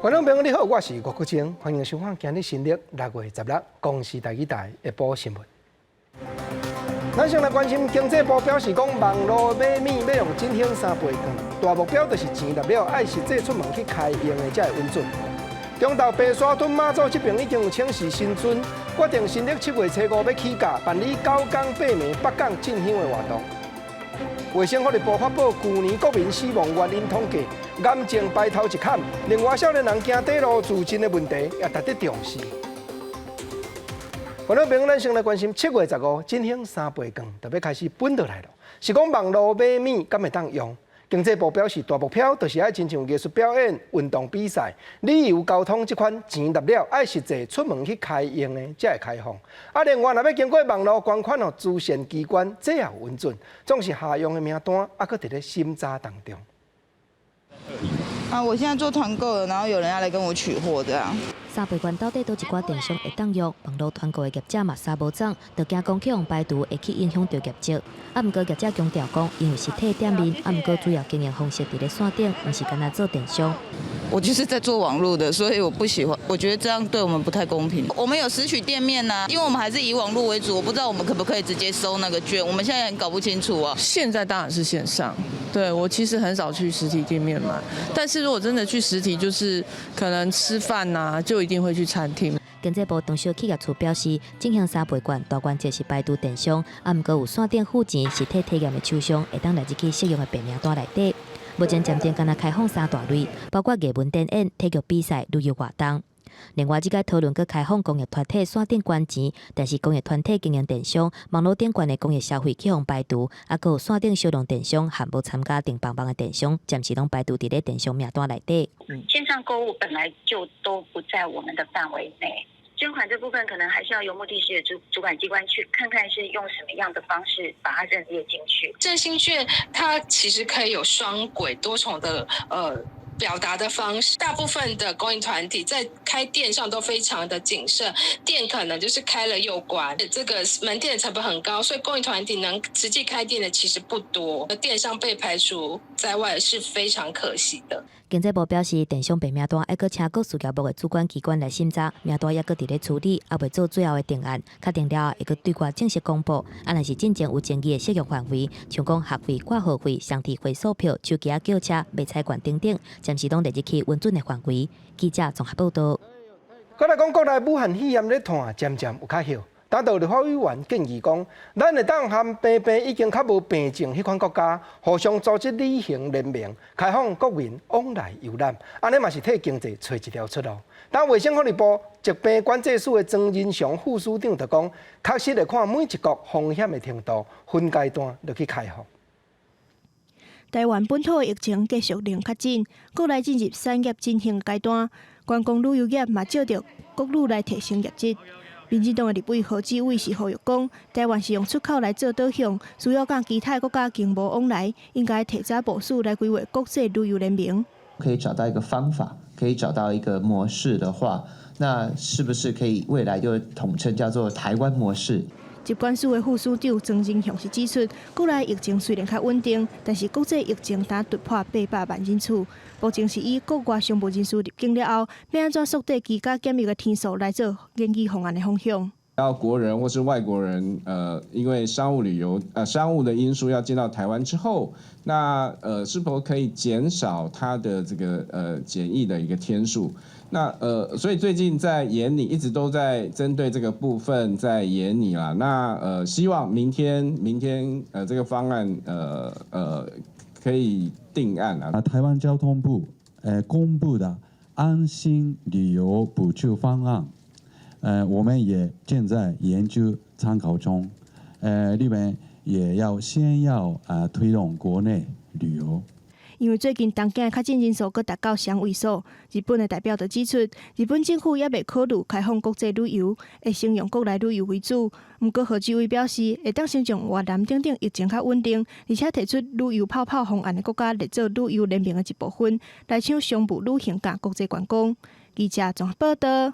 觀眾朋友你好，我是郭國晶，歡迎收看今日新曆6月16公視台語台下晡新聞。咱先來關心經濟部表示講，網路買物欲用振興三倍券，大目標就是錢納了，愛實際出門去開用的才會穩準。中投白沙屯媽祖這邊已經有請示神尊，決定新曆7月初五欲起駕辦理九工八暝北港進香的活動。衛生福利部發布舊年國民死亡原因統計，癌症排頭一坎，另外少年人行短路自盡的問題也值得重視。觀眾朋友，咱先來關心7月15振興三倍券就欲開始分落來囉。是講網路買物敢會當用？經濟部表示，大目標就是愛親像藝術表演、運動比賽、旅遊交通這款錢納了，愛實際出門去開用的才會開放。啊，另外若欲經過網路捐款予慈善機關，這也有允准，總是下用的名單猶閣佇咧審查當中。啊，我現在做團購的，然後有人要來跟我取貨，這樣。三倍券到底佗一寡電商會當用，網路團購的業者嘛三無總，就驚講去予排除會去影響著業績。啊，毋過業者強調講，𪜶有實體店面，啊，毋過主要經營方式佇咧線頂，毋是干焦做電商。我就是在做網路的，所以我不喜歡，我覺得這樣對我們不太公平。我們有實體店面吶，因為我們還是以網路為主，我不知道我們可不可以直接收那個券，我們現在很搞不清楚啊。現在當然是線上，對，我其實很少去實體店面買，但是如果真的去實體，就是可能吃飯吶，就一定會去餐廳。經濟部中小企業處表示，振興三倍券大原則是排除電商，啊，毋過有線頂付錢實體體驗的廠商，會當列入去適用的白名單內底。目前暫定干焦開放三大類，包括藝文展演、體育比賽、旅遊活動。另外，這個討論閣開放公益團體線頂捐錢，但是公益團體經營電商、網路頂懸的公益消費去予排除，啊，閣有線頂小量電商和無參加訂房網的電商，暫時攏排除佇咧電商名單內底。線上購物本來就都不在我們的範圍內。捐款這部分可能還是要由目的地的主管機關去看看是用什麼樣的方式把它認列進去。振興券它其實可以有雙軌多重的表達的方式。大部分的公益團體在開店上都非常的謹慎，店可能就是開了又關，這個門店的成本很高，所以公益團體能實際開店的其實不多。電商被排除在外是非常可惜的。經濟部表示，電商白名單猶閣請各事業部的主管機關來審查，名單猶閣佇咧處理，猶未做最後的定案，確定了後會閣對外正式公布。啊，若是進前有爭議的適用範圍，像講學費、掛號費、雙鐵回數票、手機仔叫車、買彩券等等，暫時攏列入去允准的範圍。記者綜合報道。閣來講國內武漢肺炎咧湠漸漸有較好。當地立法委員建議講，咱會當和平平已經較無病症彼款國家，互相組織旅行聯盟，開放國民往來遊覽，按呢嘛是替經濟揣一條出路。但衛生福利部疾病管制署的莊人祥副署長就講，確實會看每一國風險的程度，分階段落去開放。台灣本土的疫情繼續零確診，國內進入產業振興階段，觀光旅遊業嘛藉著國旅來提升業績。民進黨的立委何志偉是呼籲講，台灣是用出口來做導向，需要佮其他國家經貿往來，應該提早部署來規劃國際旅遊聯盟。可以找到一個方法，可以找到一個模式的話，那是不是可以未來就統稱叫做台灣模式？疾管署的副署長莊人祥是指出，國內疫情雖然較穩定，但是國際疫情焦突破800萬人次。目前是以國外商務人士入境了後，欲按怎縮短居家檢疫的天數來做研議方案的方向。要國人或是外國人，因為商務旅遊、商務的因素要進到台灣之後，那是否可以減少他的這個檢疫的一個天數？那所以最近在研擬，一直都在針對這個部分在研擬啦。那希望明天這個方案可以定案啦。啊，台灣交通部公布的安心旅遊補助方案，我們也正在研究參考中，裡面也要先要推動國內旅遊。因為最近東京的確診人數閣達到雙位數，日本的代表就指出，日本政府猶未考慮開放國際旅遊，會先用國內旅遊為主。毋過賀志偉表示，會當先將越南等等疫情較穩定，而且提出旅遊泡泡方案的國家列做旅遊聯盟的一部分，來搶商務旅行佮國際觀光。記者綜合報道。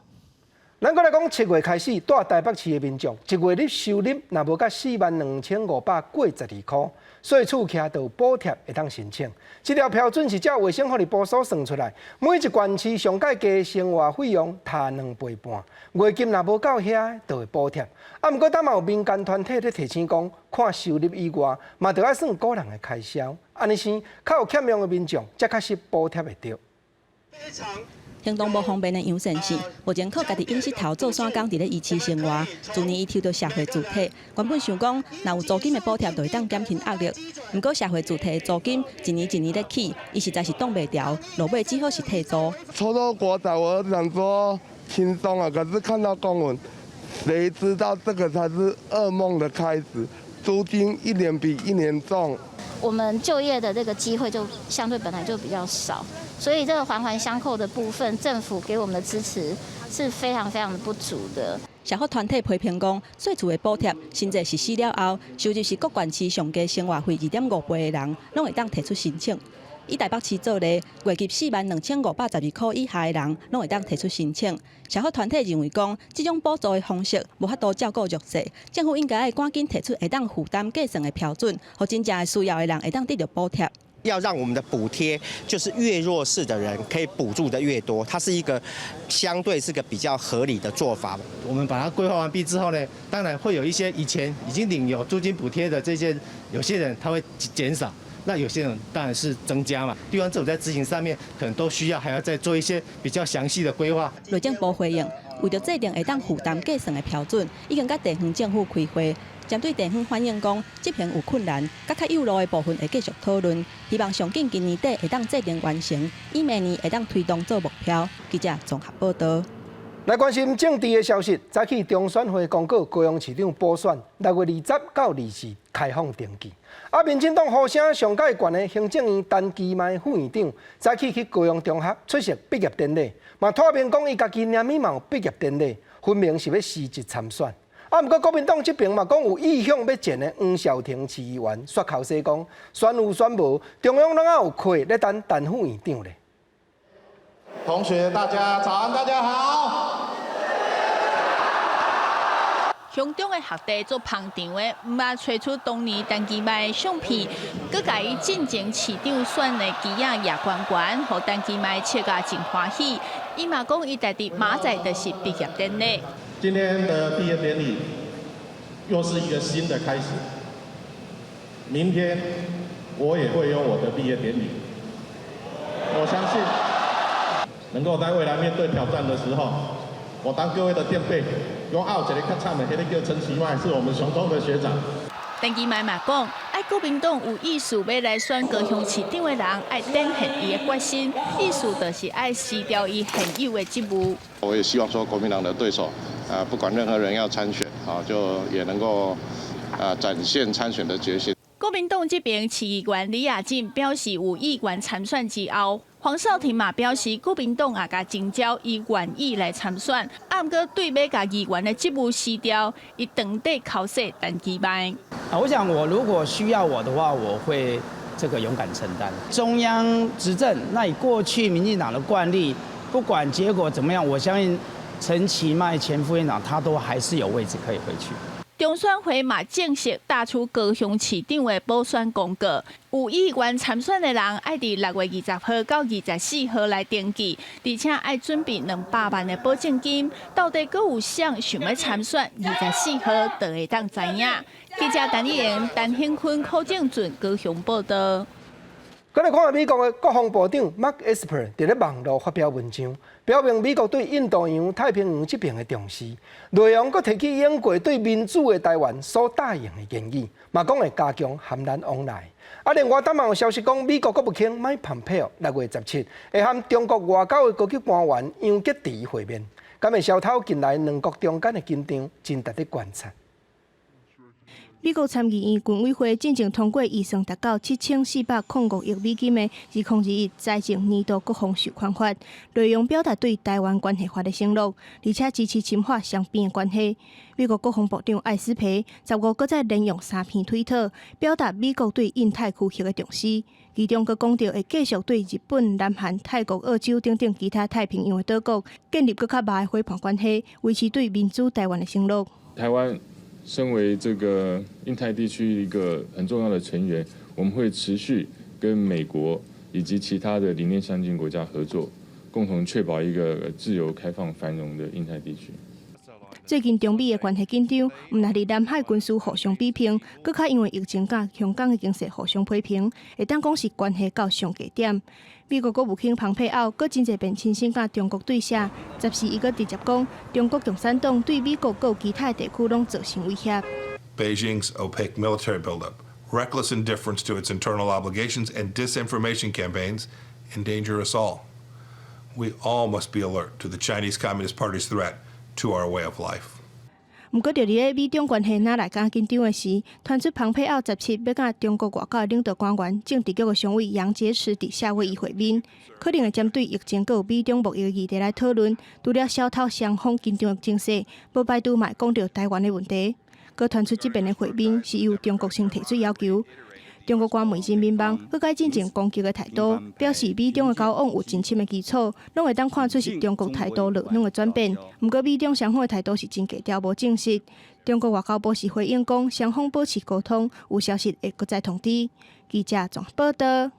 咱閣來講，7月開始，蹛台北市的民眾，一月日收入若無佮42,582箍，稅厝徛就有補貼會當申請。這條標準是照衛生福利部所算出來，每一縣市上蓋加生活費用差2倍半，月金若無夠遐，就會補貼。啊，毋過當嘛有民間團體咧提醒講，看收入以外，嘛著愛算個人的開銷，按呢生較有欠用的民眾，才確實補貼會著。行動無方便的楊先生，目前靠家己用膝頭做散工，佇咧維持生活。去年伊抽著社會住宅，原本想講，若有租金的補貼，就會當減輕壓力。毋過社會住宅的租金一年一年咧起，伊實在是擋袂牢，落尾只好是退租。抽到國宅，我想說輕鬆啊，可是看到公文，誰知道這個才是噩夢的開始？租金一年比一年重。我們就業的這個機會就相對本來就比較少，所以這個環環相扣的部分，政府給我們的支持是非常非常的不足的。社福團體批評講，稅厝的補貼新制實施了後，收入是各縣市上低生活費2.5倍的人，攏會當提出申請。以台北市做例，月入42,512箍以下的人，攏會當提出申請。社福團體認為講，這種補助的方式無法度照顧弱勢，政府應該愛趕緊提出會當負擔計算的標準，予真正需要的人會當得著補貼。要讓我們的補貼，就是越弱勢的人可以補助的越多，它是一個相對是個比較合理的做法。我們把它規劃完畢之後呢，當然會有一些以前已經領有租金補貼的這些，有些人他會減少。那有些人當然是增加嘛，地方政府在執行上面可能都需要還要再做一些比較詳細的規劃。內政部回應，為著制定會當負擔計算的標準，已經佮地方政府開會，針對地方反映講執行有困難，佮較幼路的部分會繼續討論，希望上緊今年底會當制定完成，以明年會當推動做目標。記者綜合報道。來關心政治的消息，早起中選會公告高雄市長補選6月20到24開放登記。啊，民進黨呼聲上蓋懸的行政院陳其邁副院長，早起去高雄中學出席畢業典禮，嘛透明講伊家己年尾嘛有畢業典禮，分明是欲辭職參選。啊，毋過國民黨這邊嘛講有意向欲戰的黃紹庭市議員，煞剾洗講選有選無，中央攏猶有客咧等陳副院長咧。同學，大家早安，大家好。雄中的學弟做捧場的，毋捌揣出當年陳其邁的相片，閣共伊進前市長選的旗仔攑懸懸，予陳其邁笑甲真歡喜。伊嘛講，伊家己明仔載就是畢業典禮。今天的畢業典禮又是一個新的開始。明天我也會有我的畢業典禮。我相信能夠在未來面對挑戰的時候，我當各位的墊背。講啊，有一個較慘的，彼個叫陳其邁，是我們雄中的學長。陳其邁嘛講，愛國民黨有意思欲來選高雄市長的人，愛展現伊的決心，意思就是愛辭掉伊現有的職務。我也希望說，國民黨的對手啊，不管任何人要參選，啊，就也能夠啊展現參選的決心。國民黨這邊市議員李亞進表示有意願參選之後，黃少廷嘛表示，國民黨也共徵召伊願意來參選，啊，毋過對欲共議員的職務辭掉，伊當地剾洗陳其邁。啊，我想我如果需要我的話，我會這個勇敢承擔。中央執政，那以過去民進黨的慣例，不管結果怎麼樣，我相信陳其邁前副院長他都還是有位置可以回去。中選會嘛正式打出高雄市長的補選公告，有意願參選的人愛佇6月20號到24號來登記，而且愛準備200萬的保證金。到底閣有誰想欲參選？24號就會當知影。記者陳立言、陳興坤、柯正俊高雄報道。閣來看下美國的國防部長 Mark Esper 佇咧網路發表文章，表明美國對印度洋、太平洋這邊的重視。內容閣提起英國對民主的台灣所答應的言語，嘛講會加強和咱往來。啊，另外，當嘛有消息講，美國國務卿麥蓬佩奧6月17會和中國外交的高級官員楊潔篪會面，敢會消透近來兩國中間的緊張，真值得觀察。美國參議院軍委會進前通過預算達到7405億美金的2021財政年度國防授權法，內容表達對台灣關係法的承諾，而且支持深化雙邊的關係。美國國防部長艾斯培15閣再連用三篇推特，表達美國對印太區域的重視，其中閣講著會繼續對日本、南韓、泰國、澳洲等等其他太平洋的島國建立閣較密的夥伴關係，維持對民主台灣的承諾。台灣身為這個印太地區一個很重要的成員，我們會持續跟美國以及其他的理念相近國家合作，共同確保一個自由、開放、繁榮的印太地區。最近中美的關係緊張，毋但佇南海軍事互相比拼，閣較因為疫情佮香港的形勢互相批評，會當講是關係到上低點。美國國務卿蓬佩奧閣真濟遍親身佮中國對寫，14伊閣直接講，中國共產黨對美國閣有其他地區攏造成威脅。 Beijing's opaque military buildup, reckless indifference to its internal obligations, and disinformation campaigns endanger us all. We all must be alert to the Chinese Communist Party's threat to our way of life. 毋過，佇咧美中關係若來較緊張的時，傳出蓬佩奧17欲佮中國外交領導官員政治局的常委楊潔篪佇夏威夷會面，可能會針對疫情閣有美中貿易議題來討論。除了消透雙方緊張的情勢，無排除嘛會講著臺灣的問題。閣傳出這遍的會面是由中國先提出要求。中國官媒人民網閣改進前攻擊的態度，表示美中的交往有真深的基礎，攏會當看出是中國態度落軟的轉變。毋過美中雙方的態度是真低調，無證實。中國外交部是回應講，雙方保持溝通，有消息會閣再通知。記者綜合報道。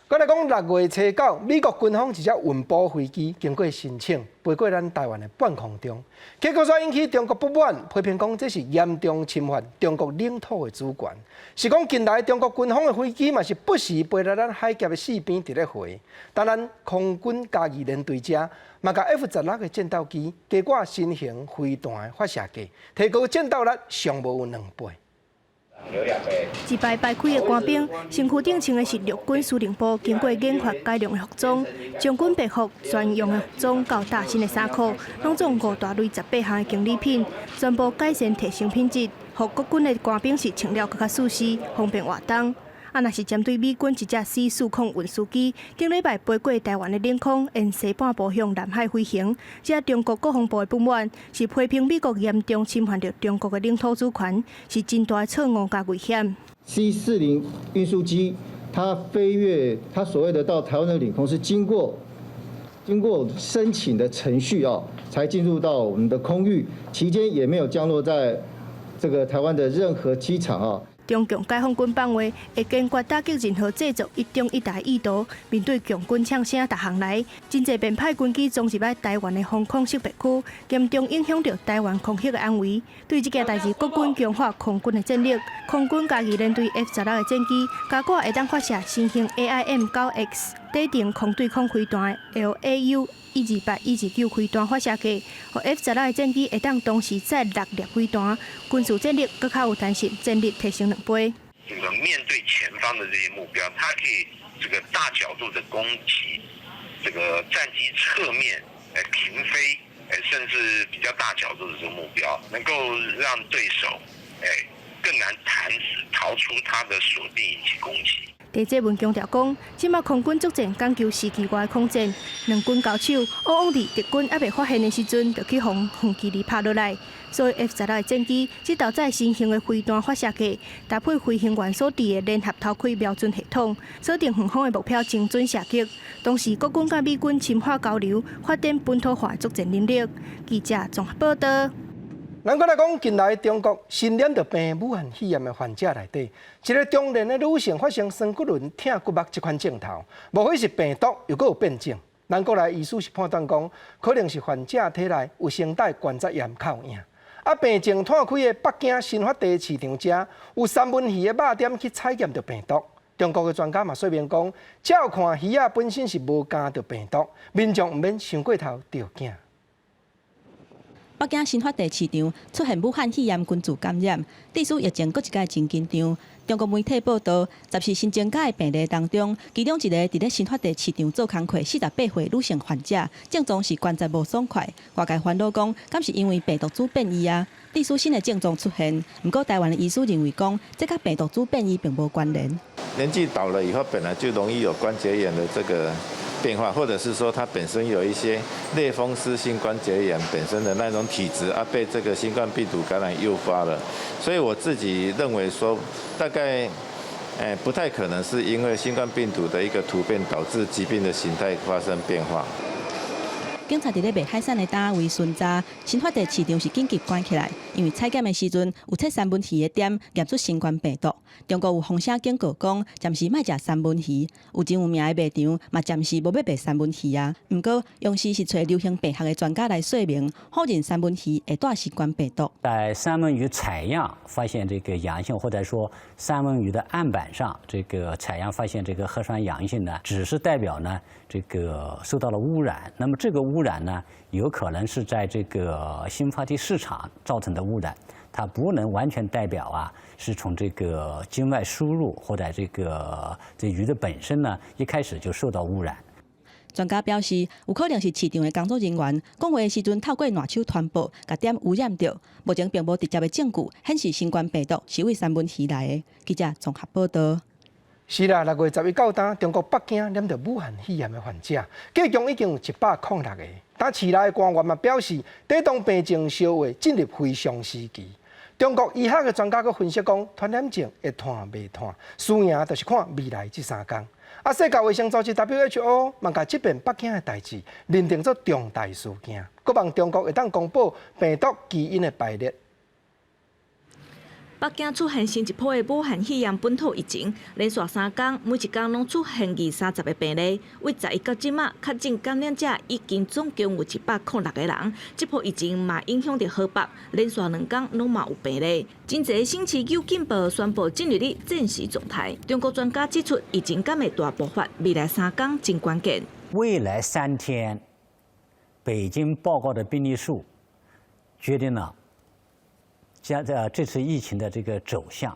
閣來講6月初9，美國軍方一隻運補飛機經過申請飛過咱臺灣的半空中，結果煞引起中國不滿，批評講這是嚴重侵犯中國領土的主權。是講近來中國軍方的飛機嘛是不時飛來咱海峽的四邊佇咧飛，但咱空軍嘉義聯隊遮嘛共 F-16的戰鬥機加掛新型飛彈的發射架，提高戰鬥力上無有兩倍。一排排開的官兵，身軀頂穿的是陸軍司令部經過研發改良的服裝，將軍白服專用的服裝到罩身的衫褲，攏總五大類18項的經理品，全部改善提升品質，予國軍的官兵是穿了閣較舒適，方便活動。啊，若是針對美軍一隻 C-40運輸機，頂禮拜飛過臺灣的領空，沿西半部向南海飛行，這中國國防部的不滿是批評美國嚴重侵犯著中國的領土主權，是真大的錯誤佮危險。 C-40運輸機，它飛越它所謂的到臺灣的領空，是經過申請的程序哦，才進入到我們的空域，期間也沒有降落在這個臺灣的任何機場啊。中共解放軍放話，會堅決打擊任何製造一中一台意圖。面對共軍嗆聲逐項來，真濟遍派軍機撞入來臺灣的防空識別區，嚴重影響著臺灣空域的安危。對這件代誌，國軍強化空軍的戰力，空軍嘉義聯隊 F-16的戰機，加掛會當發射新型 AIM-9X 短程空對空飛彈的 LAU 128、129飛彈發射架，予 F-16的戰機會當同時載六粒飛彈，軍事戰力閣較有彈性，戰力提升兩倍。這個面對前方的這些目標，它可以這個大角度的攻擊，這個戰機側面，平飛，甚至比較大角度的這個目標，能夠讓對手，更難彈逃出它的鎖定以及攻擊。鄭濟文強調講，這馬空軍作戰講求時機外的空戰，兩軍交手，往往佇敵軍猶未發現的時陣，就去予遠距離拍落來。所以 F-16的戰機，這搭載新型的飛彈發射架，搭配飛行員所持的聯合頭盔瞄準系統，鎖定遠方的目標，精準射擊。同時，國軍佮美軍深化交流，發展本土化作戰能力。記者綜合報道。咱閣來講，近來中國新染著病武漢肺炎的患者內底，一個中年的女性發生鎖骨輪疼骨目這款症頭，無非是病毒又閣有變種。咱國內醫師是判斷講，可能是患者體內有聲帶關節炎較有影。啊，病情湠開的北京新發地市場遮有三文魚的肉店去採驗著病毒。中國的專家嘛說明講，照看魚仔本身是無感著病毒，民眾毋免傷過頭著驚。北京新發地市場出現武漢肺炎群組感染，致使疫情閣一擺真緊張。中國媒體報道，14新增加的病例當中，其中一个佇咧新發地市場做工課48歲女性患者，症狀是關節無爽快。外界煩惱講，敢是因為病毒株變異啊？致使新的症狀出現。毋過臺灣的醫師認為講，這佮病毒株變異並無關聯。年紀大了以後，本來就容易有關節炎的這個變化，或者是說他本身有一些類風濕性關節炎本身的那種體質啊，被這個新冠病毒感染誘發了。所以我自己認為說，大概，不太可能是因為新冠病毒的一個突變導致疾病的形態發生變化。警察佇咧賣海產的攤位巡查，新發地市場是緊急關起來，因為採檢的時陣有切三文魚的店驗出新冠病毒。中國有風聲警告講，暫時莫食三文魚。有真有名的賣場嘛，暫時無欲賣三文魚啊。毋過，央視是揣流行病學的專家來說明，否認三文魚會帶新冠病毒。在三文魚採樣發現這個陽性，或者說三文魚的案板上這個採樣發現這個核酸陽性呢，只是代表呢這個受到了污染。那麼這個污染呢，有可能是在這個新發地市場造成的污染，它不能完全代表啊，是從這個境外輸入或者這個這魚的本身呢，一開始就受到污染。專家表示，有可能是市場的工作人員講話的時陣透過爛手傳播，共店污染著。目前並無直接的證據顯示新冠病毒是對三文魚來的。記者綜合報道。是啦，6月11到今，中國北京染著武漢肺炎的患者，計共已經有106個。但市內的官員嘛表示，這當病情消化進入非常時期。中國醫學的專家閣分析講，傳染症會湠袂湠，輸贏就是看未來這3工。啊，世界衛生組織 WHO 嘛，共這遍北京的代誌認定做重大事件，閣望中國會當公布病毒基因的排列。北京出現新一波的武漢肺炎本土疫情，連續3工，每一工攏出現二三十个病例。對11到這馬，確診感染者已經總共有106個人。這波疫情嘛影響著河北，連續2工攏嘛有病例。真濟省市有警報宣布進入咧戰時狀態。中國專家指出，疫情敢會大爆發，未來三工真關鍵。未來3天，北京報告的病例數決定了將這次疫情的這個走向。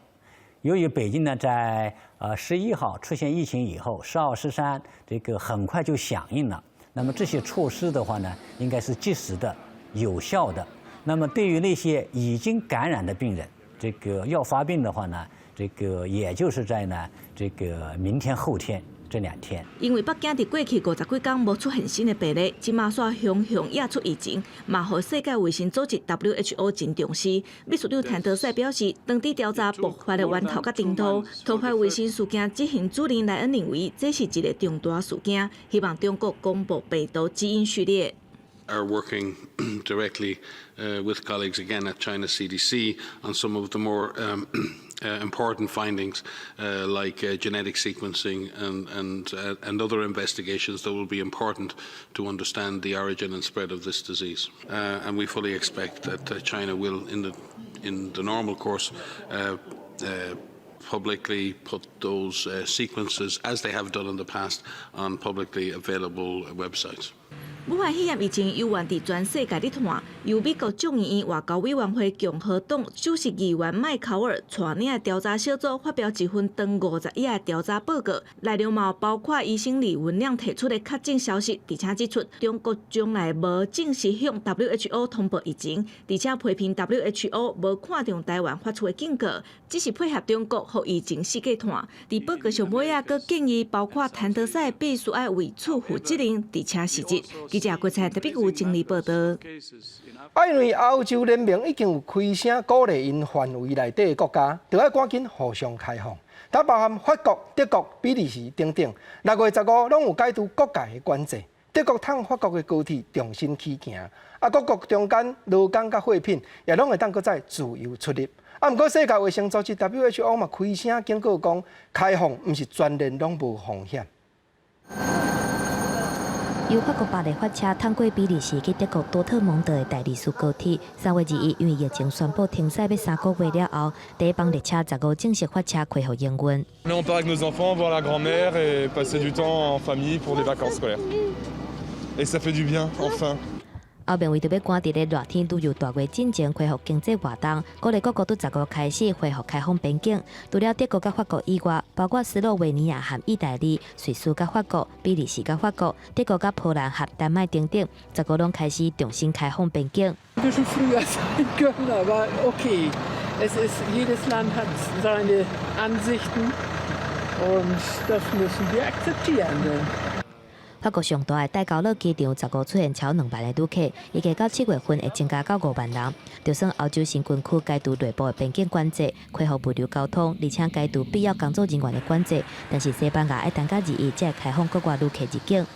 由於北京呢，在11號出現疫情以後，12、13這個很快就響應了。那麼這些措施的話呢，應該是及時的、有效的。那麼對於那些已經感染的病人，這個要發病的話呢，這個也就是在呢這個明天、後天這2天。因為北京佇過去50幾工無出現新的病例，這馬煞雄雄惹出疫情，嘛予世界衛生組織 WHO 真重視。秘書長譚德塞表示，當地調查爆發的源頭佮程度，突發衛生事件執行主任萊恩認為，這是一個重大事件，希望中國公布病毒基因序列。 Are working directly with colleagues again at China CDC on some of the more important findings like genetic sequencing and other investigations that will be important to understand the origin and spread of this disease. And we fully expect that China will, in the normal course, publicly put those sequences, as they have done in the past, on publicly available websites. 武漢肺炎疫情猶原佇全世界咧湠，由美國眾議院外交委員會共和黨首席議員麥考爾帶領的調查小組發表一份長50頁的調查報告，內容嘛包括醫生李文亮提出的確診消息，而且指出中國從來無正式向 WHO 通報疫情，而且批評 WHO 無看重台灣發出的警告，只是配合中國予疫情四界湠。佇報告上尾仔，閣建議包括譚德塞必須愛為此負責任，而且失職。記者郭彩特別有整理報道。啊，因為歐洲聯盟已經有開聲鼓勵𪜶範圍內底的國家，著愛趕緊互相開放，但包含法國、德國、比利時等等，6月15攏有解除國界的管制。德國通法國的高鐵重新啟行，啊，各國中間勞工佮貨品也攏會當閣再自由出入。啊，毋過世界衛生組織 WHO 嘛開聲警告講，開放毋是全然攏無風險。由法國巴黎發車，通過比利時去德國多特蒙德的大利蘇高鐵，3月21因為疫情宣布停駛欲3個月了後，第一班列車15正式發車恢復營運。 On part avec nos enfants voir la grand-mère et passer du temps en famille pour des vacances scolaires. Et ça fait du bien, enfin. 歐盟為著欲趕佇咧熱天旅遊大月進前恢復經濟活動，鼓勵各國對15開始恢復開放邊境。除了德國佮法國以外，包括斯洛維尼亞和意大利、瑞士佮法國、比利時佮法國、德國佮波蘭和丹麥等等，15攏開始重新開放邊境。 Bisschen früher sein können, aber okay. Es ist, jedes Land hat seine Ansichten und das müssen wir akzeptieren. 法國上大的戴高樂機場15出現超2萬个旅客，預計到7月份會增加到5萬人。就算歐洲申根區解除內部的邊境管制，恢復物流交通，而且解除必要工作人員的管制，但是西班牙愛等到21才會開放國外旅客入境。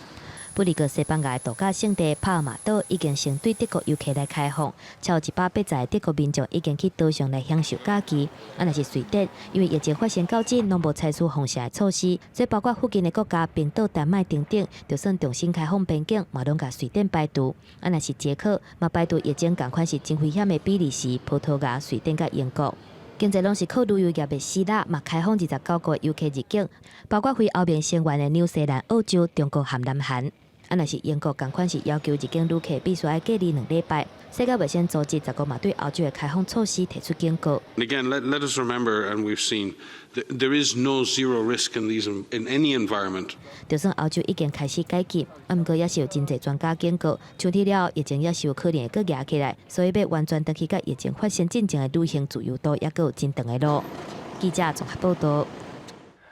不過西班牙度假勝地帕爾馬島已經先對德國遊客來開放，超180個德國民眾已經去島上來享受假期。啊，若是瑞典，因為疫情發生到今，攏無採取封城的措施，所以包括附近的國家冰島、丹麥等等，就算重新開放邊境，嘛攏共瑞典排除。啊，若是捷克，嘛排除疫情仝款是真危險的比利時、葡萄牙、瑞典佮英國。經濟攏是靠旅遊業的希臘，嘛開放29國遊客入境，包括非歐盟成員的紐西蘭、澳洲、中國和南韓。啊，若是英國仝款是要求入境旅客必須愛隔離2禮拜。世界衛生組織十五嘛對歐洲的開放措施提出警告。 And again, let us remember, and we've seen, there is no zero risk in any environment. 就算歐洲已經開始解禁，啊，毋過也是有真濟專家警告，春天了後疫情也是有可能會閣夯起來，所以欲完全轉去佮疫情發生進前的旅行自由度，猶閣有真長的路。記者綜合報道。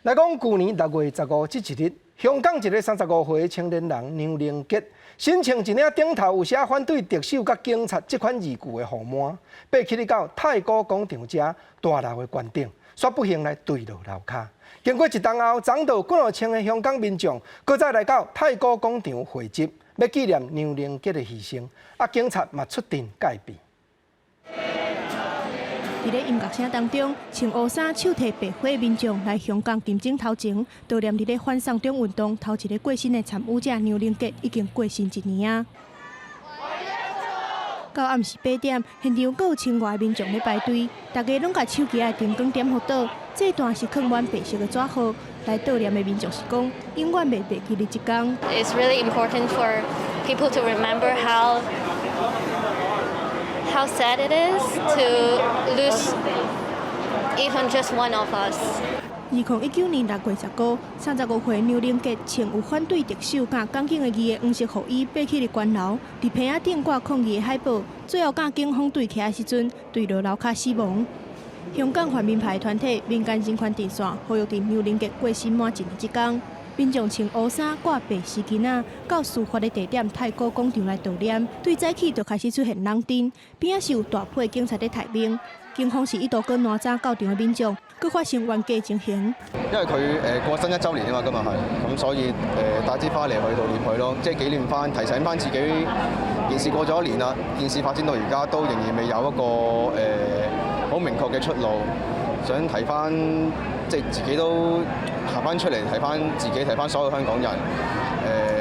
來講，舊年6月15這一日，香港一个35歲的青年人梁凌杰，身穿一領頂頭有寫反對特首佮警察這款字句的號碼，爬起去到太古廣場遮大樓的懸頂，煞不幸來墜落樓跤。經過一冬後，昨晝幾若千个香港民眾，閣再來到太古廣場匯集，欲紀念梁凌杰的犧牲。啊，警察嘛出陣戒備。佇咧音樂聲當中，穿烏衫、手提白花民眾來香港金鐘頭前，悼念佇咧反送中運動頭一个過身的參與者梁凌杰已經過身一年啊。到暗時8點，現場閣有千外民眾咧排隊，大家攏共手機的燈光點予倒，這段是囥滿白色的紙號來悼念的民眾是講，永遠袂袂記得這工。 It's really important for people to remember how sad it is to lose even just one of us. 2019年6月15，35歲梁凌杰穿有反對特首佮港警的字的黃色雨衣，爬起佇懸樓，佇棚仔頂掛抗議的海報，最後佮警方對峙的時陣，墜落樓跤死亡。香港泛民派團體民間人權陣線呼籲佇梁凌杰過身滿一年這工，民眾穿烏衫掛白絲巾仔，到事發的地點太古廣場來悼念。對早起就開始出現人陣，邊仔是有大批警察佇待命。警方是一度閣攔阻到場的民眾，閣發生冤家情形。因為佢過身1週年啊嘛，今日係咁，所以帶支花嚟去悼念佢咯，即係紀念翻、提醒翻自己，件事過咗一年啦，件事發展到而家都仍然未有一個好明確嘅出路，想提翻即係自己都行翻出嚟，提翻自己，提翻所有香港人，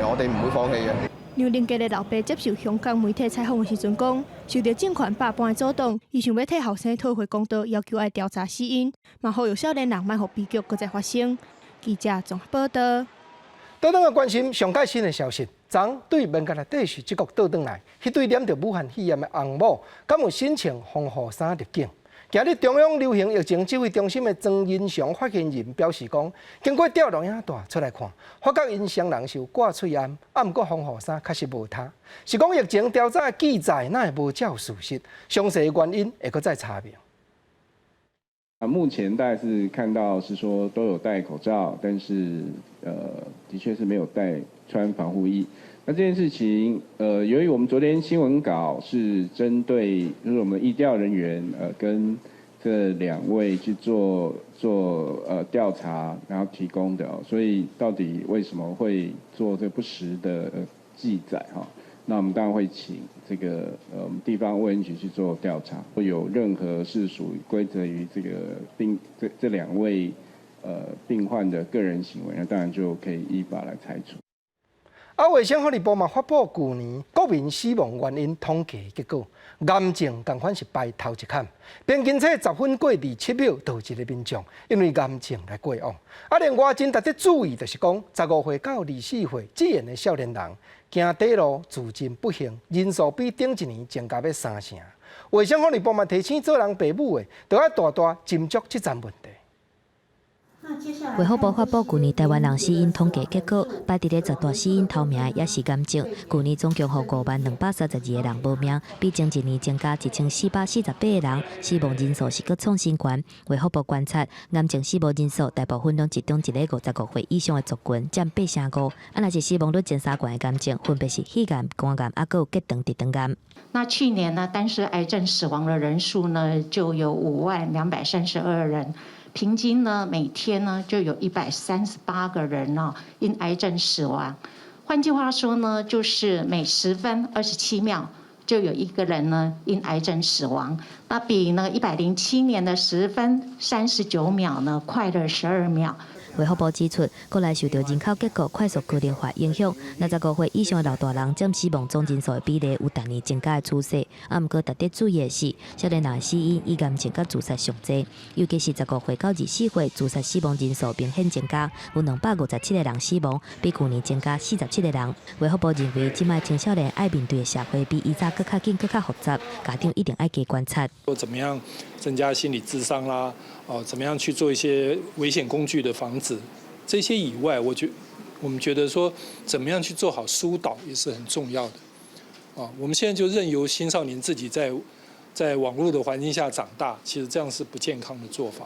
我哋唔會放棄嘅。梁凌杰的老爸接受香港媒體採訪的時陣講，受著政權百般的阻擋，伊想欲替後生討回公道，要求愛調查死因，嘛呼籲少年人莫予悲劇閣再發生。記者綜合報道。倒轉來關心上蓋新的消息，昨對免閣內底是這國倒轉來，彼對染著武漢肺炎的翁某，敢有身穿防護衫入境？今日中央流行疫情指揮中心的莊人祥發言人表示講，經過調錄影帶出來看，發覺𪜶雙人是有掛喙罨，啊，毋過防護衫確實無脫，是講疫情調查的記載哪會無照事實？詳細的原因會閣再查明。啊，目前大概是看到是說都有戴口罩，但是的確是沒有戴穿防護衣。那這件事情，由於我們昨天新聞稿是針對就是我們疫調人員，跟這兩位去做調查，然後提供的，所以到底為什麼會做這不實的記載哈？那我們當然會請這個我們地方衛生局去做調查，會有任何是屬於歸責於這個病這兩位病患的個人行為，那當然就可以依法來裁處。啊，衛生福利部嘛發布舊年國民死亡原因統計結果，癌症仝款是排頭一坎，平均這10分過27秒就有一个民眾因為癌症來過往。啊，另外真值得注意就是講，15歲到24歲這樣的少年人，行短路自盡不幸，人數比頂一年增加欲三成。衛生福利部嘛提醒做人爸母的，著愛大大斟酌這層問題。衛福部發布舊年台灣人死因統計結果，排佇咧十大死因頭名也是癌症。舊年總共予50,232個人無命，比前一年增加1448個人，死亡人數是閣創新懸。衛福部觀察，癌症死亡人數大部分攏集中佇咧55歲以上的族群，佔8成5。啊，若是死亡率前三懸的癌症，分別是肺癌、肝癌，抑閣有結腸直腸癌。那去年呢，單是癌症死亡的人數呢，就有50,232人。平均呢，每天呢就有138個人呢因癌症死亡。換句話說呢，就是每10分27秒就有一個人呢因癌症死亡。那比呢107年的10分39秒呢快了12秒。衛福部指出，國內受著人口結構快速高齡化影響，65歲以上的老大人佔死亡總人數的比例有逐年增加的趨勢。啊，毋過值得注意的是，少年人的死因以癌症佮自殺上濟，尤其是15歲到24歲自殺死亡人數明顯增加，有257個人死亡，比舊年增加47個人。衛福部認為，這擺青少年愛面對的社會比以早閣較緊、閣較複雜，家長一定愛加觀察。怎麼樣增加心理諮商啦？哦，怎麼樣去做一些危險工具的防止？這些以外，我們覺得說，怎麼樣去做好疏導也是很重要的。啊，我們現在就任由青少年自己在網絡的環境下長大，其實這樣是不健康的做法。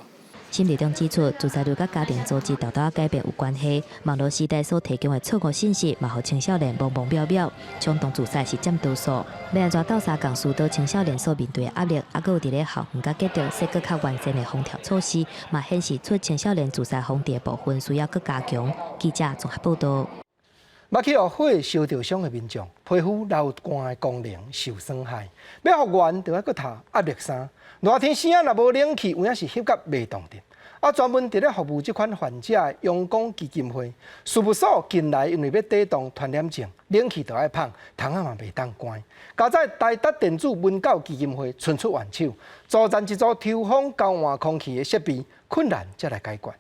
沈日中指出，自殺率佮家庭組織沓沓改變有關係。網絡時代所提供的錯誤信息，嘛予青少年茫茫渺渺，衝動自殺是佔多數。欲按怎鬥相共疏導青少年所面對的壓力，猶閣有佇咧校園佮結著設閣較完善的防跳措施，嘛顯示出青少年自殺防治的部分需要閣加強。記者綜合報道。捌去予火燒著傷的民眾，皮膚流汗的功能受損害，欲復原就愛閣套壓力衫。熱天時啊，若無冷氣，有影是翕甲袂動的。啊，專門佇咧服務這款患者的陽光基金會事務所近來因為欲抵擋傳染症，冷氣都愛放，窗仔嘛袂當關。佳哉台達電子文教基金會伸出援手，組裝一組抽風交換空氣的設備，困難才來解決。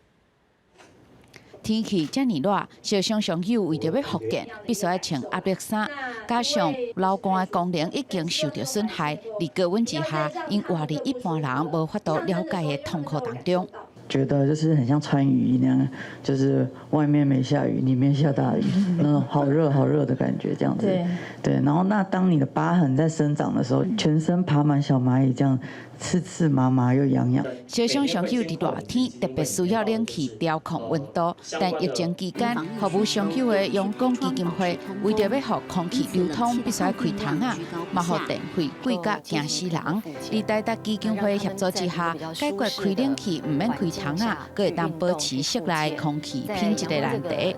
天氣遮爾熱，燒傷傷友為著欲復健，必須愛穿壓力衫，加上流汗的功能已經受著損害，佇高溫之下，𪜶活佇一般人無法度了解的痛苦當中。覺得就是很像穿雨衣那樣，就是外面沒下雨，裡面下大雨，那種好熱好熱的感覺，這樣子。對。對，然後那當你的疤痕在生長的時候，全身爬滿小螞蟻，這樣刺刺麻麻又癢癢。燒傷傷友佇熱天特別需要冷氣調控溫度，但疫情期間服務傷友的陽光基金會為著欲予空氣流通，必須愛開窗仔，嘛予電費貴甲驚死人。佇台達基金會協助之下，解決開冷氣毋免開窗仔，閣會當保持室內空氣品質的難題。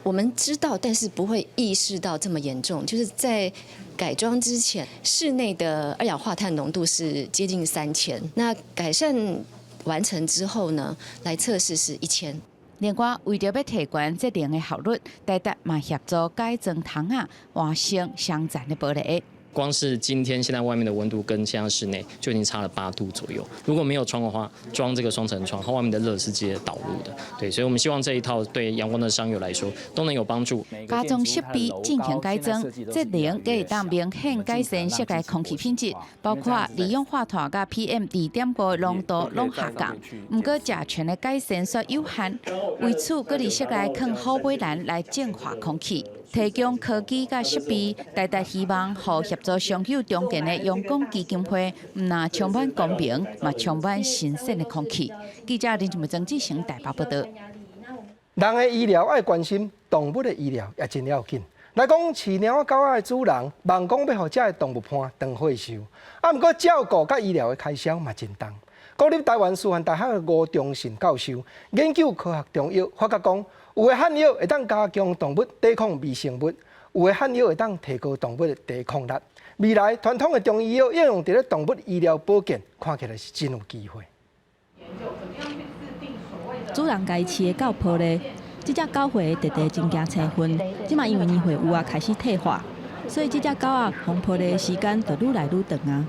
我們知道，但是不會意識到這麼嚴重。就是在改裝之前，室內的二氧化碳濃度是接近3000。那改善完成之後呢，來測試是1000。另外，為著欲提懸節能的效率，台達嘛協助改裝窗仔，換成雙層的玻璃。光是今天現在外面的溫度跟現在室內就已經差了8度左右。如果沒有窗的話，裝這個雙層窗，它外面的熱是直接導入的。對，所以我們希望這一套對陽光的傷友來說都能有幫助。加裝設備進行改裝，節能閣會當明顯改善室內空氣品質，包括二氧化碳佮 PM 2.5濃度攏下降。毋過甲醛的改善煞有限，為此閣佇室內囥虎尾蘭來淨化空氣。提供科技佮設備，台達希望予協助傷友重建的陽光基金會，毋但充滿光明，嘛充滿新鮮的空氣。記者林靜曾志成台北報導。人的醫療愛關心，動物的醫療也真要緊。來講飼貓仔狗仔的主人，夢講欲予遮的動物伴當歲壽，啊，毋過照顧佮醫療的開銷嘛真重。國立臺灣師範大學的吳中信教授研究科學中藥，發覺講有的漢藥會當加強動物抵抗微生物，有的漢藥會當提高動物的抵抗力。未來傳統的中醫藥應用佇咧動物醫療保健，看起來是真有機會。主人家飼的狗抱咧，這隻狗歲的弟弟真驚青昏，這馬因為年歲有啊開始退化，所以這隻狗仔予抱咧的時間就愈來愈長啊。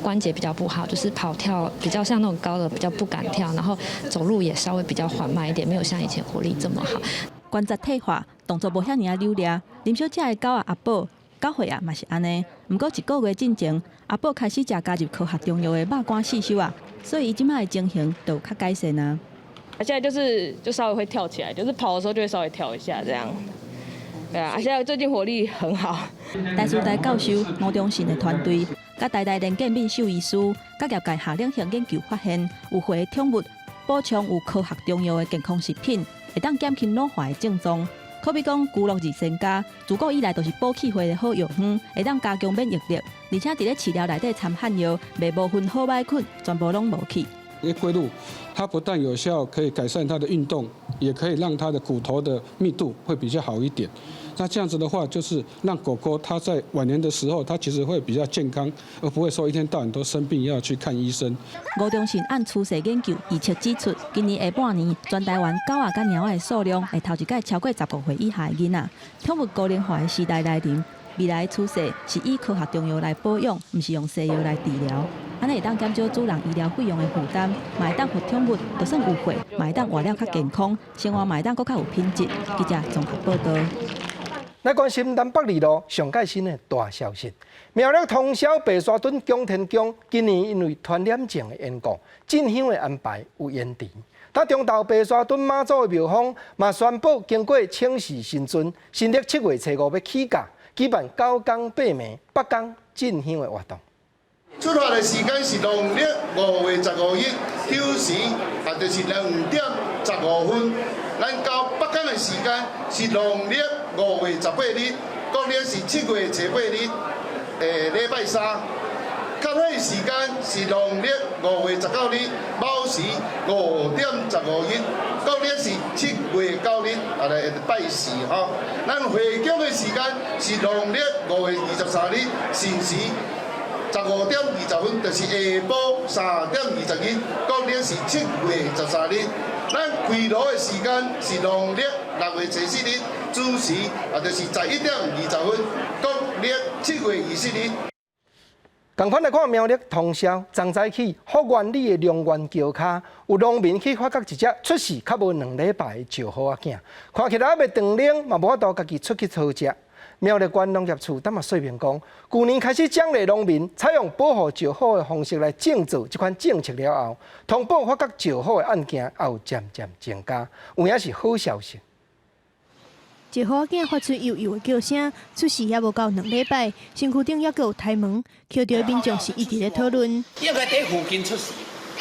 關節比較不好，就是跑跳比較像那種高的比較不敢跳，然後走路也稍微比較緩慢一點，沒有像以前活力這麼好。關節退化，動作無遐爾仔流利。林小姐的狗仔阿寶，9歲啊，嘛是按呢。毋過一個月進前，阿寶開始食加入科學中藥的肉乾四收啊，所以伊這馬的情形就有較改善啊。啊，現在就是就稍微會跳起來，就是跑的時候就會稍微跳一下這樣。對啊，現在最近活力很好。台師大教授吳中信的團隊，佮台大連建敏獸醫師，佮業界夏冷興研究發現，有歲的寵物補充有科學中藥的健康食品，會當減輕老化的症狀。可比講，龜鹿二仙膠，自古以來都是補氣血的好藥方，會當加強免疫力，而且佇咧飼料內底摻漢藥，袂無分好䆀款，全部攏無去。因為龜鹿，它不但有效可以改善它的運動也可以讓它的骨頭的密度會比較好一點。那這樣子的話，就是讓狗狗它在晚年的時候，它其實會比較健康，而不會說一天到晚都生病要去看醫生。吳中信按趨勢研究預測指出，今年下半年全台灣狗仔佮貓仔的數量會頭一擺超過15歲以下的囡仔。寵物高齡化的時代來臨，未來趨勢是以科學中藥來保養，毋是用西藥來治療。按呢會當減少主人醫療費用的負擔，嘛會當予寵物就算有歲，嘛會當活了較健康，生活嘛會當閣較有品質。記者綜合報導。來關心南北二路上蓋新的大消息，苗栗通霄白沙屯供天宮今年因為傳染症的緣故，進香的安排有延遲。他中投白沙屯媽祖的廟方嘛宣布，經過請示神尊，新曆7月初5欲起駕，舉辦九天八暝八工進香的活動。出發的時間是農曆5月15日，丑時，也就是2點15分。咱到北港的時間是農曆5月18日，國曆是7月初8日，禮拜三。集火時間是農曆5月19日，卯時5點15日，國曆是7月9日，啊來拜四吼。咱回宮的時間是農曆5月23日，辰時15點20分，就是下晡3點20日，國曆是7月13日。咱開爐的時間是農曆6月24日，子時，也就是11點20分，國曆7月20日。仝款來看苗栗通霄，昨早起福源里的龍源橋跤，有農民去發覺一隻出世較無2禮拜的石虎仔囝，看起來猶未斷奶，嘛無法度家己出去討食。苗栗縣農業處當嘛說明講，舊年開始獎勵農民採用保護石虎的方式來種植這款政策了後，通報發覺石虎的案件也有漸漸增加，有影是好消息。石虎仔囝發出悠悠的叫聲，出世猶無夠2禮拜，身軀頂猶閣有胎毛，抾著的民眾是一直咧討論。應該佇附近出世，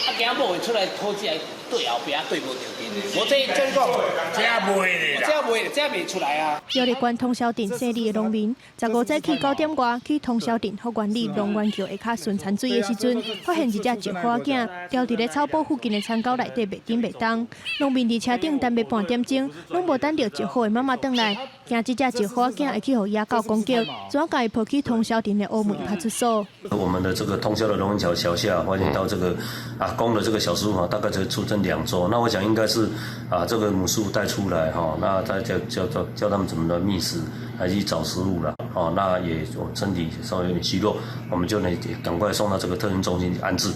啊，驚某會出來討食，對後壁對無著陣。無這這講，這袂啦，這袂，這袂出來啊。苗栗縣通霄鎮姓李的農民，15早起9點外去通霄鎮福源里龍源橋下跤巡田水的時陣，發現一隻石虎仔囝牢佇咧草埔附近的田溝內底袂振袂動。農民佇車頂等欲半點鐘，攏無等著石虎的媽媽轉來，驚這隻石虎仔囝會去予野狗攻擊，只好共伊抱去通霄鎮的烏梅派出所。我們的這個通霄的龍源橋橋下，發現到這個啊公的這個小獅虎，大概才出生2週，那我想應該是啊這個母獅虎帶出來哈，那再教教教教他們怎麼來覓食，來去找食物了，哦，那也身體稍微有點虛弱，我們就能趕快送到這個特訓中心安置。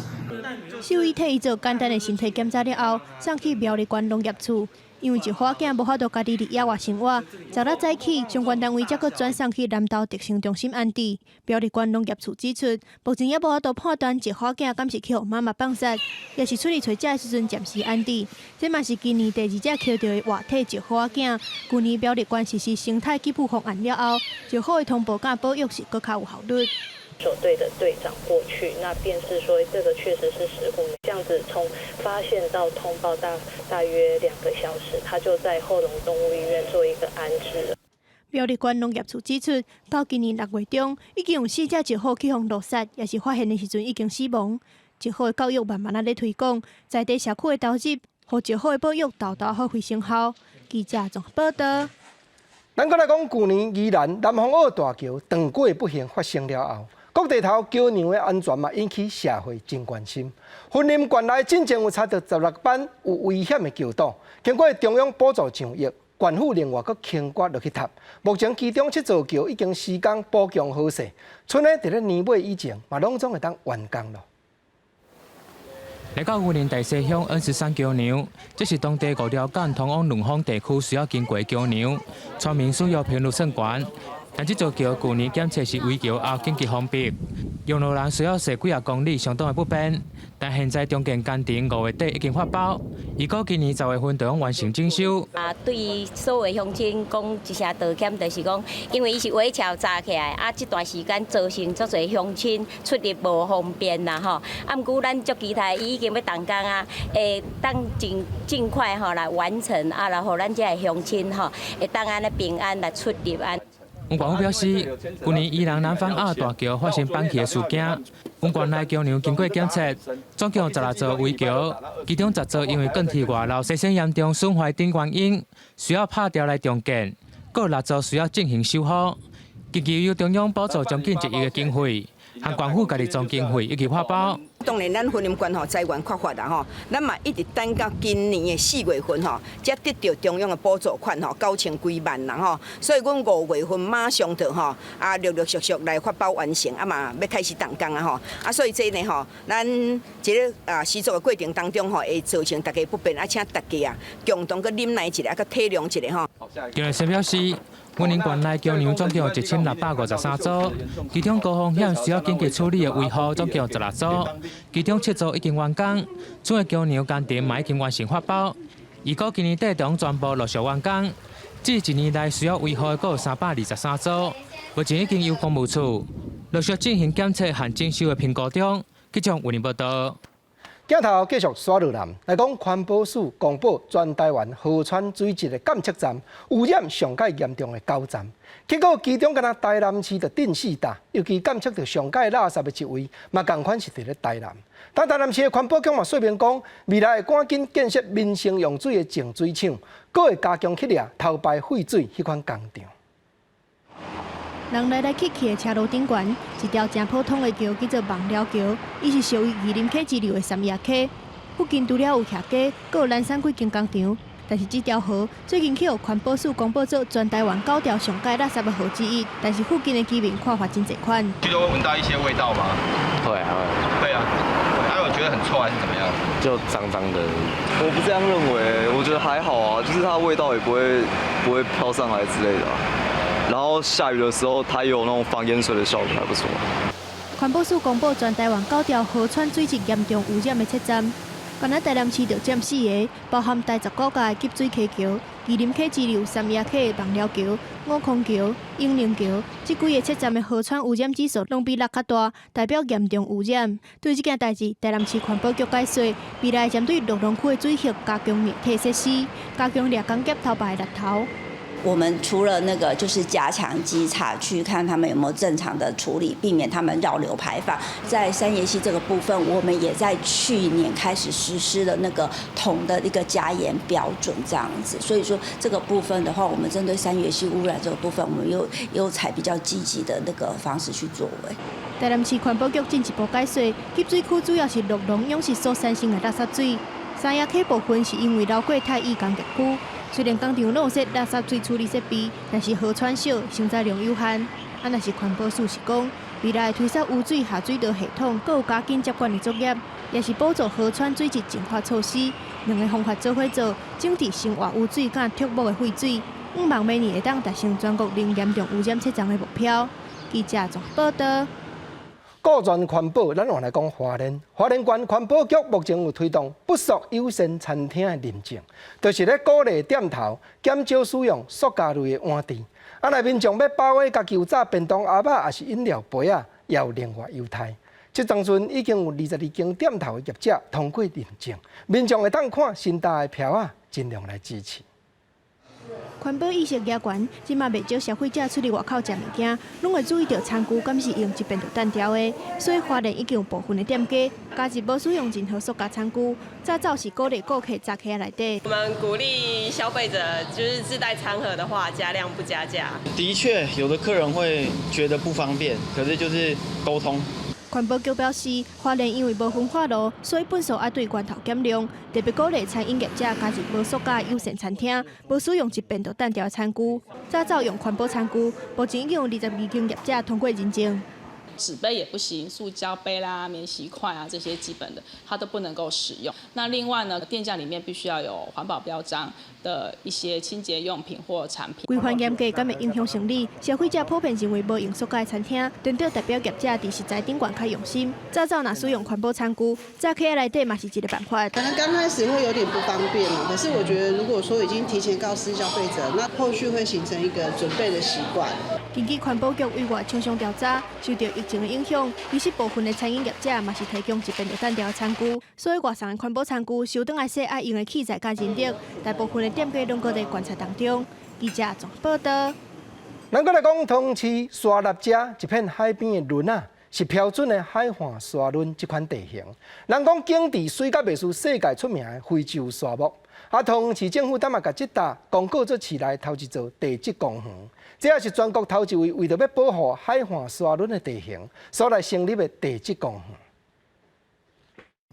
獸醫替伊做簡單的身體檢查了後，送去苗栗縣農業處。因為石虎仔囝無法度家己佇野外生活，昨日早起相關單位才閣轉送去南投特生中心安置。苗栗縣農業處指出，目前猶無法度判斷石虎仔囝敢是去予媽媽放殺，抑是出去揣食的時陣暫時安置。這嘛是今年第二隻抾著的活體石虎仔囝。舊年苗栗縣實施生態給付方案了後，石虎的通報佮保育是閣較有效率。守隊的隊長過去，那便是說這個確實是石虎。這樣子從發現到通報大約2個小時，他就在後龍動物醫院做一個安置。苗栗縣農業處指出，到今年6月中，已經有四隻石虎去予路殺，抑是發現的時陣已經死亡。石虎的教育慢慢仔咧推廣，在地社區的投入，予石虎的保育沓沓發揮成效。記者綜合報導。咱閣來講，舊年宜蘭南風澳大橋斷過不幸發生了後，各地頭橋梁的安全嘛引起社會真關心。雲林縣內進前有查著16班有危險的橋堵，經過中央補助上億，縣府另外閣傾刮落去塌。目前其中七座橋已經施工補強好勢，賰呢佇咧年尾以前嘛攏總會當完工咯。來到雲林大溪鄉N13橋梁，這是當地五條港通往鸞峰地區需要經過的橋梁，村民使用頻率算懸。但這座橋舊年檢測是危橋後緊急封閉，用路人需要踅幾仔公里，相當的不便。但現在重建工程5月底已經發包，預估今年10月份就完成整修。啊，對所有鄉親講一聲道歉，就是講，因為伊是危橋紮起來，啊，這段時間造成足濟鄉親出入無方便啦，吼。啊，毋過咱足期待伊已經欲動工啊，會當盡快吼來完成，啊，然後咱這个鄉親吼會當按呢平安來出入按。县府表示，去年宜兰南方澳大桥发生崩去的事件，阮县内桥梁经过检测，总共16座危桥，其中10座因为钢铁外漏、水损严重损坏等原因，需要拆掉来重建，阁有6座需要进行修复。近期由中央补助将近1亿的经费，和县府家己总经费以及发包。當然，咱雲林縣吼資源缺乏啦吼，咱嘛一直等到今年的4月份吼，才得著中央的補助款吼9000幾萬啦吼，所以阮5月份馬上就吼啊陸陸續續來發包完成，啊嘛欲開始動工啊吼，啊所以這呢吼，咱這个啊施作的過程當中吼，會造成大家不便，啊請大家啊共同閣忍耐一下，啊閣體諒一下吼。張先表示，雲林縣內橋梁總共1653座，其中高風險需要緊急處理的維護總共16座，其中7座已經完工，主要橋梁工程嘛已經完成發包，預估今年底中全部陸續完工。這一年內需要維護的閣有323座，目前已經由工務處陸續進行檢測和整修的評估中。記者雲林報道。鏡頭繼續刷落來，來講環保署公布全台灣河川水質的監測站污染上蓋嚴重的9站，結果其中敢若台南市就頂四大，尤其監測著上蓋垃圾的一位，嘛仝款是佇咧台南。但台南市的環保局嘛說明講，未來會趕緊建設民生用水的淨水廠，閣會加強去掠偷排廢水彼款工廠。人來來去去的車路頂懸，一條誠普通的橋叫做望寮橋，伊是屬於二林溪支流的三亞溪。附近除了有客家，閣有南山幾間工廠。但是這條河最近去予環保署公布做全台灣9條上蓋垃圾的河之一，但是附近的居民看法真濟款。都會聞到一些味道嗎？會啊會。會啊，還有覺得很臭還是怎麼樣？就髒髒的。我不這樣認為，我覺得還好啊，就是它味道也不會飄上來之類的。然後下雨的時候，它有那種防淹水的效果，還不錯。環保署公布全台灣9條河川水質嚴重污染的測站，敢若台南市就佔4個，包含台19甲的急水溪橋、二林溪支流三亞溪的望寮橋、五空橋、永寧橋，這幾个測站的河川污染指數攏比6較大，代表嚴重污染。對這件代誌，台南市環保局解說，未來針對蘆龍區的水域加強滅體設施，加強掠工業偷排的獵頭。我們除了那個就是加強稽查，去看他們有沒有正常的處理，避免他們繞流排放。在三葉溪這個部分，我們也在去年開始實施了那個銅的一個加鹽標準，這樣子。所以說這個部分的話，我們針對三葉溪污染這個部分，我們又採比較積極的那個方式去作為。台南市環保局進一步解說，集水區主要是蘆龍養殖所產生的垃圾水，三葉溪部分是因為流過太乙工業區。雖然工廠攏有設垃圾水處理設備，但是河川小，承載量有限。啊，若是環保署是講，未來推設污水下水道系統，閣有加緊接管的作業，也是補助河川水質淨化措施。兩个方法做伙做，整治生活污水佮畜牧的廢水，向望明年會當達成全國零嚴重污染測站的目標。記者綜報導。顧全環保，咱換來講花蓮。花蓮縣環保局目前有推動不塑友善餐廳的認證，就是咧鼓勵店頭減少使用塑膠類的碗箸。啊，若民眾欲包的家己有紮便當盒仔，抑是飲料杯仔，也有另外優待。這當陣已經有22間店頭的業者通過認證，民眾會當看新搭的標仔，盡量來支持。環保意識加懸，這馬袂少消費者出去外口食物件，攏會注意著餐具敢是用一遍就擲掉的。所以花蓮已經有部分的店家加入無使用任何塑膠餐具，早早是鼓勵顧客紮起來內底。我們鼓勵消費者就是自帶餐盒的話，加量不加價。的確，有的客人會覺得不方便，可是就是溝通。環保局表示，花蓮因為無焚化爐，所以糞埽愛對源頭減量，特別鼓勵餐飲業者加入無塑膠友善餐廳，無使用一遍就擲掉的餐具，早早用環保餐具。目前已經有22間業者通過認證。紙杯也不行，塑膠杯啦、免洗筷啊這些基本的，它都不能夠使用。那另外呢，店家裡面必須要有環保標章的一些清潔用品或產品。規範嚴格，敢會影響生理？消費者普遍認為無用塑膠的餐廳，顛倒代表業者佇食材頂懸較用心。早早若使用環保餐具，紮起來內底嘛是一個辦法。可能剛開始會有點不方便嘛，可是我覺得如果說已經提前告知消費者，那後續會形成一個準備的習慣。根據環保局委外廠商調查，受著疫情的影響，其實部分的餐飲業者嘛是提供一遍就擲掉的餐具，所以外送的環保餐具收轉來洗愛用的器材佮認證，大部分的店家攏閣佇觀察當中。記者綜報導。咱閣來講，桃園市沙納遮一片海邊的崙仔，是標準的海岸沙崙這款地形。人講景緻媠甲袂輸世界出名的非洲沙漠。啊，桃園市政府當嘛共這搭公告做市內頭一座地質公園，這也是全國頭一位為著欲保護海岸沙崙的地形，所來成立的地質公園。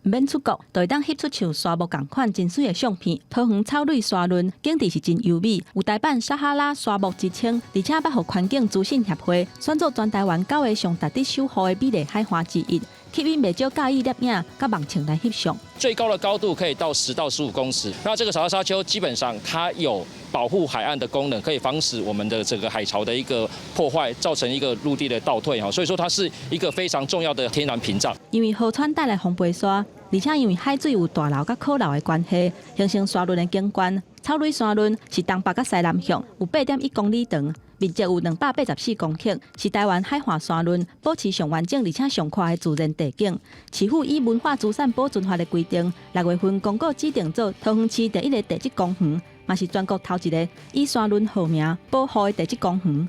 毋免出國，就會當翕出像沙漠仝款真媠的相片。桃園草壘沙崙景緻是真優美，有台版撒哈拉沙漠之稱，而且捌予環境資訊協會選做全台灣九个上值得守護的美麗海岸之一，吸引袂少佮意攝影佮網紅來翕相。最高的高度可以到10到15公尺。那這個草沙沙丘基本上它有保護海岸的功能，可以防止我們的這個海潮的一個破壞，造成一個陸地的倒退哈。所以說它是一個非常重要的天然屏障。因為河川帶來風飛沙，而且因為海水有大流佮可流的關係，形成沙崙的景觀。草壘沙崙是東北佮西南向，有8.1公里長，面積有284公頃，是台灣海岸沙崙保持上完整而且上闊的自然地景。市府依文化資產保存法的規定，6月份公告指定做桃園市第一個地質公園，嘛是全國頭一个以沙崙號名保護的地質公園。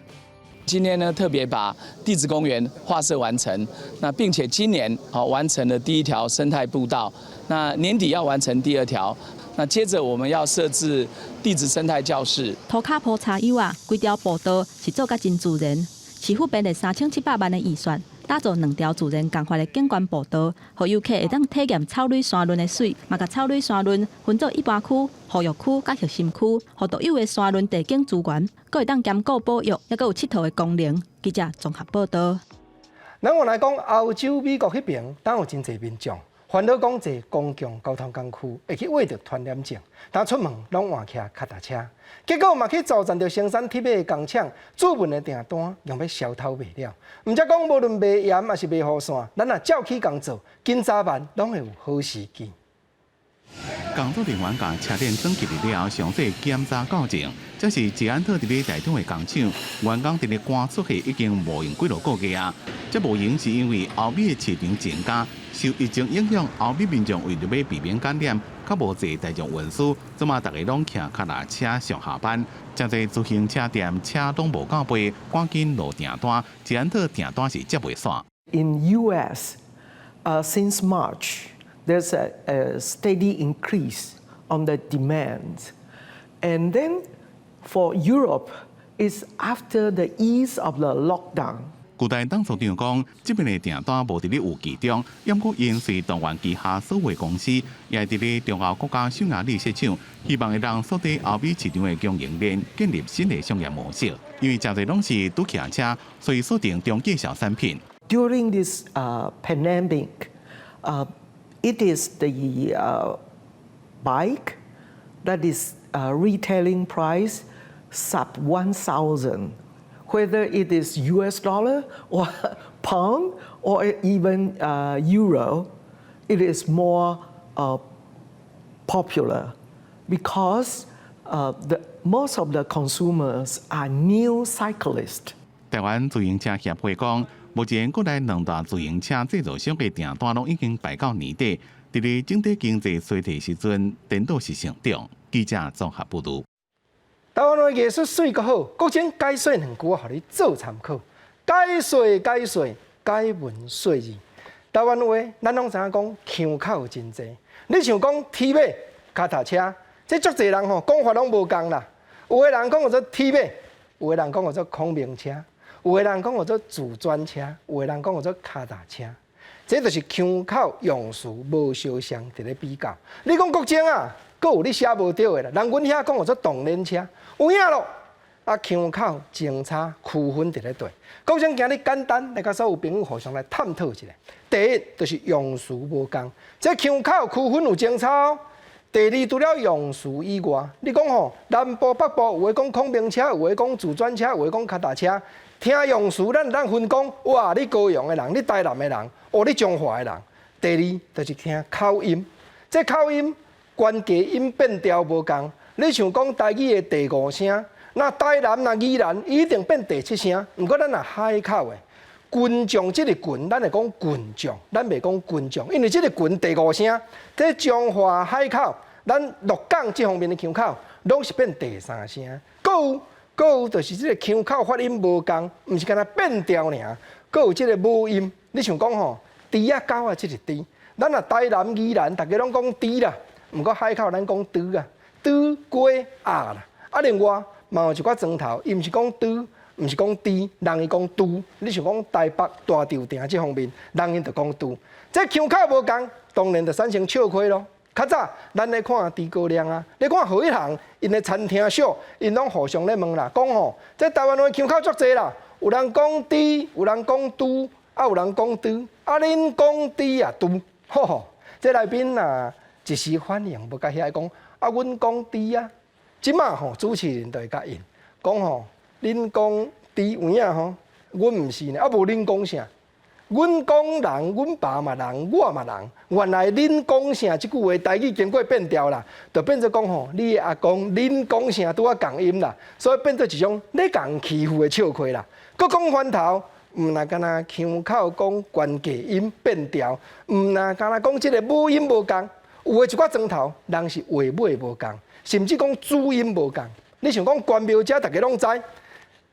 今天呢，特別把地質公園劃設完成，那並且今年好完成了第一條生態步道，那年底要完成第二條，那接着我們要設置地質生態教室。塗跤鋪柴油仔，規條步道是做甲真自然。市府編列3700萬的預算，打造兩條自然共法的景觀步道，予遊客會當體驗草壘沙崙的媠，嘛共草壘沙崙分做一般區、護育區佮核心區，予獨有的沙崙地景資源，閣會當兼顧保育，猶閣有𨑨迌的功能。記者綜合報導。咱原來講歐洲、美國彼爿，當有真濟民眾煩惱講坐公共交通工具會去患著傳染症，但出門攏換騎跤踏車，結果嘛去糟踐著生產鐵馬的工廠，注文的訂單用欲消偷袂了。毋才講無論賣鹽抑是賣雨傘，咱若照起工做，緊早晚攏會有好時機。工作人員共車鏈轉起了後，詳細檢查校正。這是捷安特佇咧台中的工廠，員工佇咧趕出貨已經無閒幾落個月啊。這無閒是因為歐美的市場增加，受疫情影響，歐美民眾為著欲避免感染，較無坐大眾運輸，這馬逐家攏騎跤踏車上下班。誠濟自行車店車攏無夠賣，趕緊落訂單。捷安特訂單是接袂煞。 In U.S., since March, there's a steady increase on the demand. And then for Europe, it's after the ease of the lockdown. 舊台董事長講，這邊的訂單無佇咧預期中，毋過𪜶隨動員旗下所有公司，也佇咧中歐國家匈牙利設廠，希望會當鎖定歐美市場的供應鏈，建立新的商業模式。因為誠濟攏是拄騎車，所以鎖定中價小產品。 During this pandemic, it is the bike that is retailing price sub 1,000, whether it is US dollar or pound or even euro, it is more popular because most of the consumers are new cyclists. 台灣自行車協會講，目前國內兩大自行車製造商的訂單攏已經排到年底，佇咧整體經濟衰退時陣，顛倒是成長。記者綜合報導。台灣話藝術媠閣好，國珍解說兩句，予你做參考。解說解說，解文說字。台灣話，咱攏知影講腔口真濟。你像講鐵馬、跤踏車，這足濟人吼講法攏無仝啦。有的人講叫做鐵馬，有的人講叫做孔明車，有的人講叫做自轉車，有的人講叫做跤踏車。這就是腔口用詞無相像，佇咧比較。你講國珍啊，閣有你寫無著的啦。人阮遐講叫做動輪車，有影囉。啊，腔口精差區分佇咧佗。國珍今日簡單來佮所有朋友互相來探討一下。第一，就是用詞無仝，這腔口區分有精差哦。第二，除了用詞以外，你講吼，南部北部有的講孔明車，有的講自轉車，有的講跤踏車。聽用詞，咱當分講，哇！你高雄的人，你台南的人，哦，你彰化的人。第二，就是聽口音，這口音懸低音變調無仝。你像講台語的第五聲，那台南若宜蘭一定變第七聲。毋過咱若海口的群眾這个群，咱會講群眾，咱袂講群眾，因為這个群第五聲，這彰化海口，咱鹿港這方面的腔口，攏是變第三聲。閣有閣有就是這个腔口發音無仝，毋是干焦變調爾，閣有這个母音。你想講吼，豬仔狗仔這是豬，咱若台南、宜蘭，逐家攏講豬啦，毋過海口咱講豬啊，豬、雞、鴨啦。啊，另外嘛有一寡磚頭，伊毋是講豬，毋是講豬，人伊講豬。你想講台北大稻埕這方面，人𪜶就講豬。這腔口無仝，當然就產生笑話囉。較早咱咧看諸葛亮啊，咧看何一航，𪜶的餐廳秀，𪜶攏互相咧問啦，講吼，這台灣話腔口足濟啦，有人講豬，有人講豬，啊有人講豬，啊恁講豬啊豬，吼吼，這來賓啊一時反應無共遐講，啊阮講豬啊，這馬吼主持人就會共𪜶講吼，恁講豬有影吼，阮毋是呢，啊無恁講啥？阮講人，阮爸嘛人，我嘛人。原來恁講啥？這句話台語經過變調啦，就變做講吼，你的阿公恁講啥拄仔仝音啦，所以變做一種咧共欺負的笑話啦。閣講番頭，毋若干焦腔口講懸低音變調，毋若干焦講這个母音無仝，有的一寡磚頭，人是話尾無仝，甚至講主音無仝。你想講關廟遮，逐家攏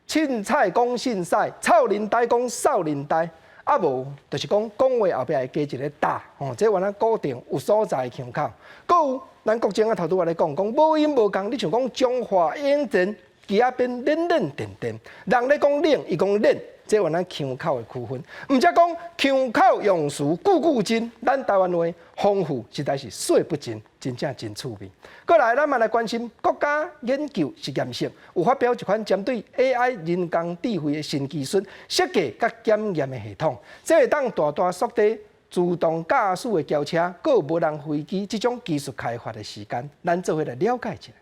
知，凊彩講凊彩，臭奶呆講少奶呆。啊無，就是講講話後壁會加一个搭，吼，這原來固定有所在的腔口。閣有，咱國政啊頭拄仔咧講，講母音無仝，你像講彰化永電，機仔變冷冷電電，人咧講冷，伊講冷，這原來腔口的區分。毋則講腔口用詞句句真，咱台灣話豐富，實在是說不盡，真正真趣味。過來，咱嘛來關心國家研究實驗室有發表一款針對 AI 人工智慧的新技術設計佮檢驗的系統，這會當大大縮短自動駕駛的轎車、閣有無人飛機這種技術開發的時間。咱做伙來了解一下。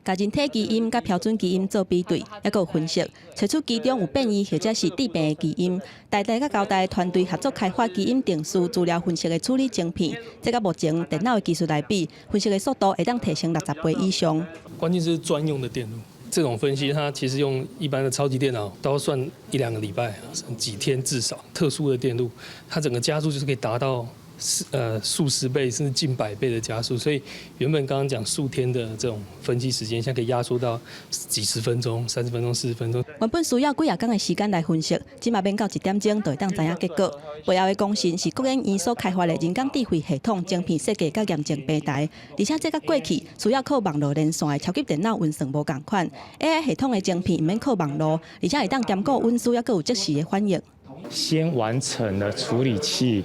共人體基因佮標準基因做比對，猶閣有分析，揣出其中有變異或者是致病的基因。台大佮交大團隊合作開發基因定序資料分析的處理晶片，這佮目前電腦的技術來比，分析的速度會當提升60倍以上。關鍵是專用的電路，這種分析它其實用一般的超級電腦都要算一兩個禮拜，幾天至少。特殊的電路，它整個加速就是可以達到數十倍甚至近百倍的加速，所以原本剛剛講數天的這種分析時間，現在可以壓縮到幾十分鐘、30分鐘、40分鐘。原本需要幾仔工的時間來分析，這馬免到一點鐘就會當知影結果。背後的功臣是國研院所開發的人工智慧系統晶片設計佮驗證平台，而且這佮過去需要靠網路連線的超級電腦運算無仝款。AI 系統的晶片毋免靠網路，而且會當兼顧隱私，猶閣有即時的反應。先完成了處理器、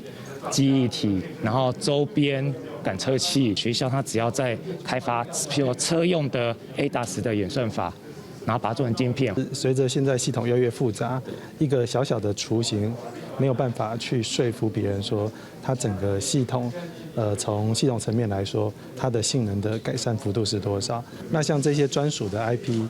記憶體，然後周邊感測器，學校它只要在開發，譬如車用的 ADAS 的演算法，然後把它做成晶片。隨着現在系統越來越複雜，一個小小的雛形沒有辦法去說服別人說，它整個系統，從系統層面來說，它的性能的改善幅度是多少？那像這些專屬的 IP，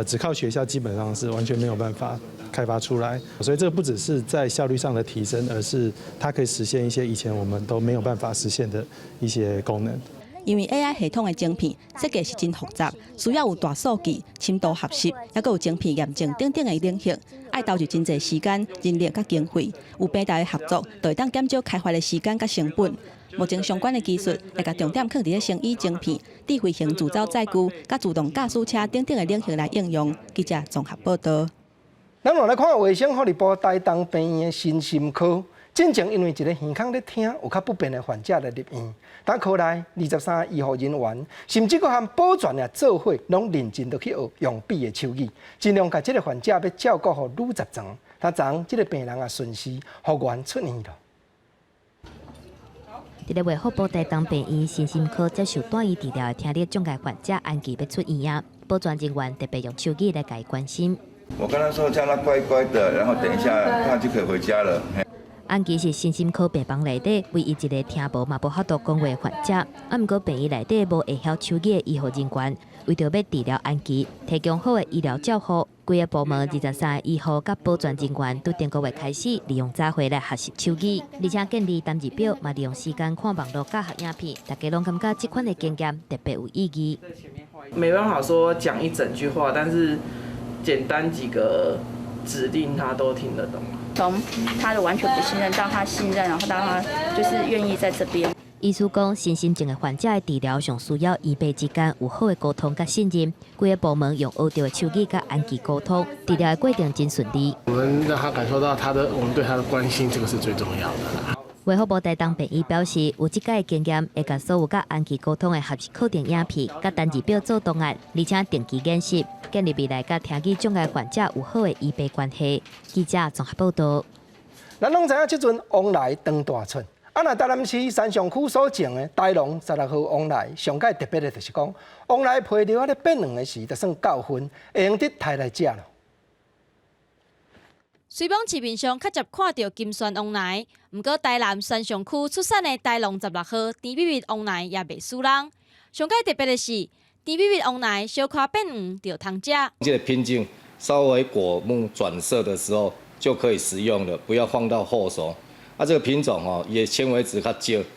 只靠學校基本上是完全沒有辦法開發出來，所以這個不只是在效率上的提升，而是它可以實現一些以前我們都沒有辦法實現的一些功能。因為 AI 系統的晶片設計是真複雜，需要有大數據、深度學習，猶閣有晶片驗證等等的領域，愛投入真濟時間、人力佮經費。有平台的合作，就會當減少開發的時間佮成本。目前相關的技術會共重點放佇咧生醫晶片、智慧型自走載具、佮自動駕駛車等等的領域來應用。記者綜合報導。咱來看衛生福利部台東病院的身心科，進前因為一个耳孔咧聽有較不便的患者來入院，但科內23個醫護人員，甚至閣和保全也做伙，攏認真的去學用筆的手語，盡量共這个患者欲照顧予愈十全。他昨這个病人也順勢復原出院了。佇咧衛福部台東病院身心科接受轉移治療的聽力障礙患者安琪欲出院啊，保全人員特別用手語來共伊關心。我跟他說，叫他乖乖的，然後等一下他就可以回家了。安琪是身心科病房內底唯一一个聽無嘛無法度講話患者，啊，毋過病院內底無會曉手語的醫護人員，為著欲治療安琪，提供好的醫療照護，規个部門23个醫護佮保全人員，對頂個月開始利用早會來學習手語，而且建立單字表，嘛利用時間看網路教學影片，大家攏感覺這款的經驗特別有意義。沒辦法說講一整句話，但是簡單幾個指令他都聽得懂。從他的完全不信任到他信任，然後到他就是願意在這邊。醫師講，身心症的患者的治療上需要醫病之間有好的溝通佮信任。規个部門用學著的手語佮安琪溝通，治療的過程真順利。我們讓他感受到他的，我們對他的關心，這個是最重要的。衛福部台東病院表示，有這擺的經驗，會共所有佮安琪溝通的學習課程影片、佮單字表做檔案，而且定期演習，建立未來佮聽語障礙患者有好的醫病關係。記者綜合報道。咱攏知影這陣王梨當大出。啊！若台南市山上區所種的大龍16號王梨，上蓋特別的就是講，王梨皮著仔咧變黃的時，就算夠分，會用得提來食囉。雖罔市面上較捷看著金萱王梨，毋過台南山上區出產的大龍十六號甜蜜蜜王梨也袂輸人。上蓋特別的是，甜蜜蜜王梨小可變黃就通食。這個品種稍微果木轉色的時候就可以食用了，不要放到後熟。啊，這個品種哦，伊的纖維質較少，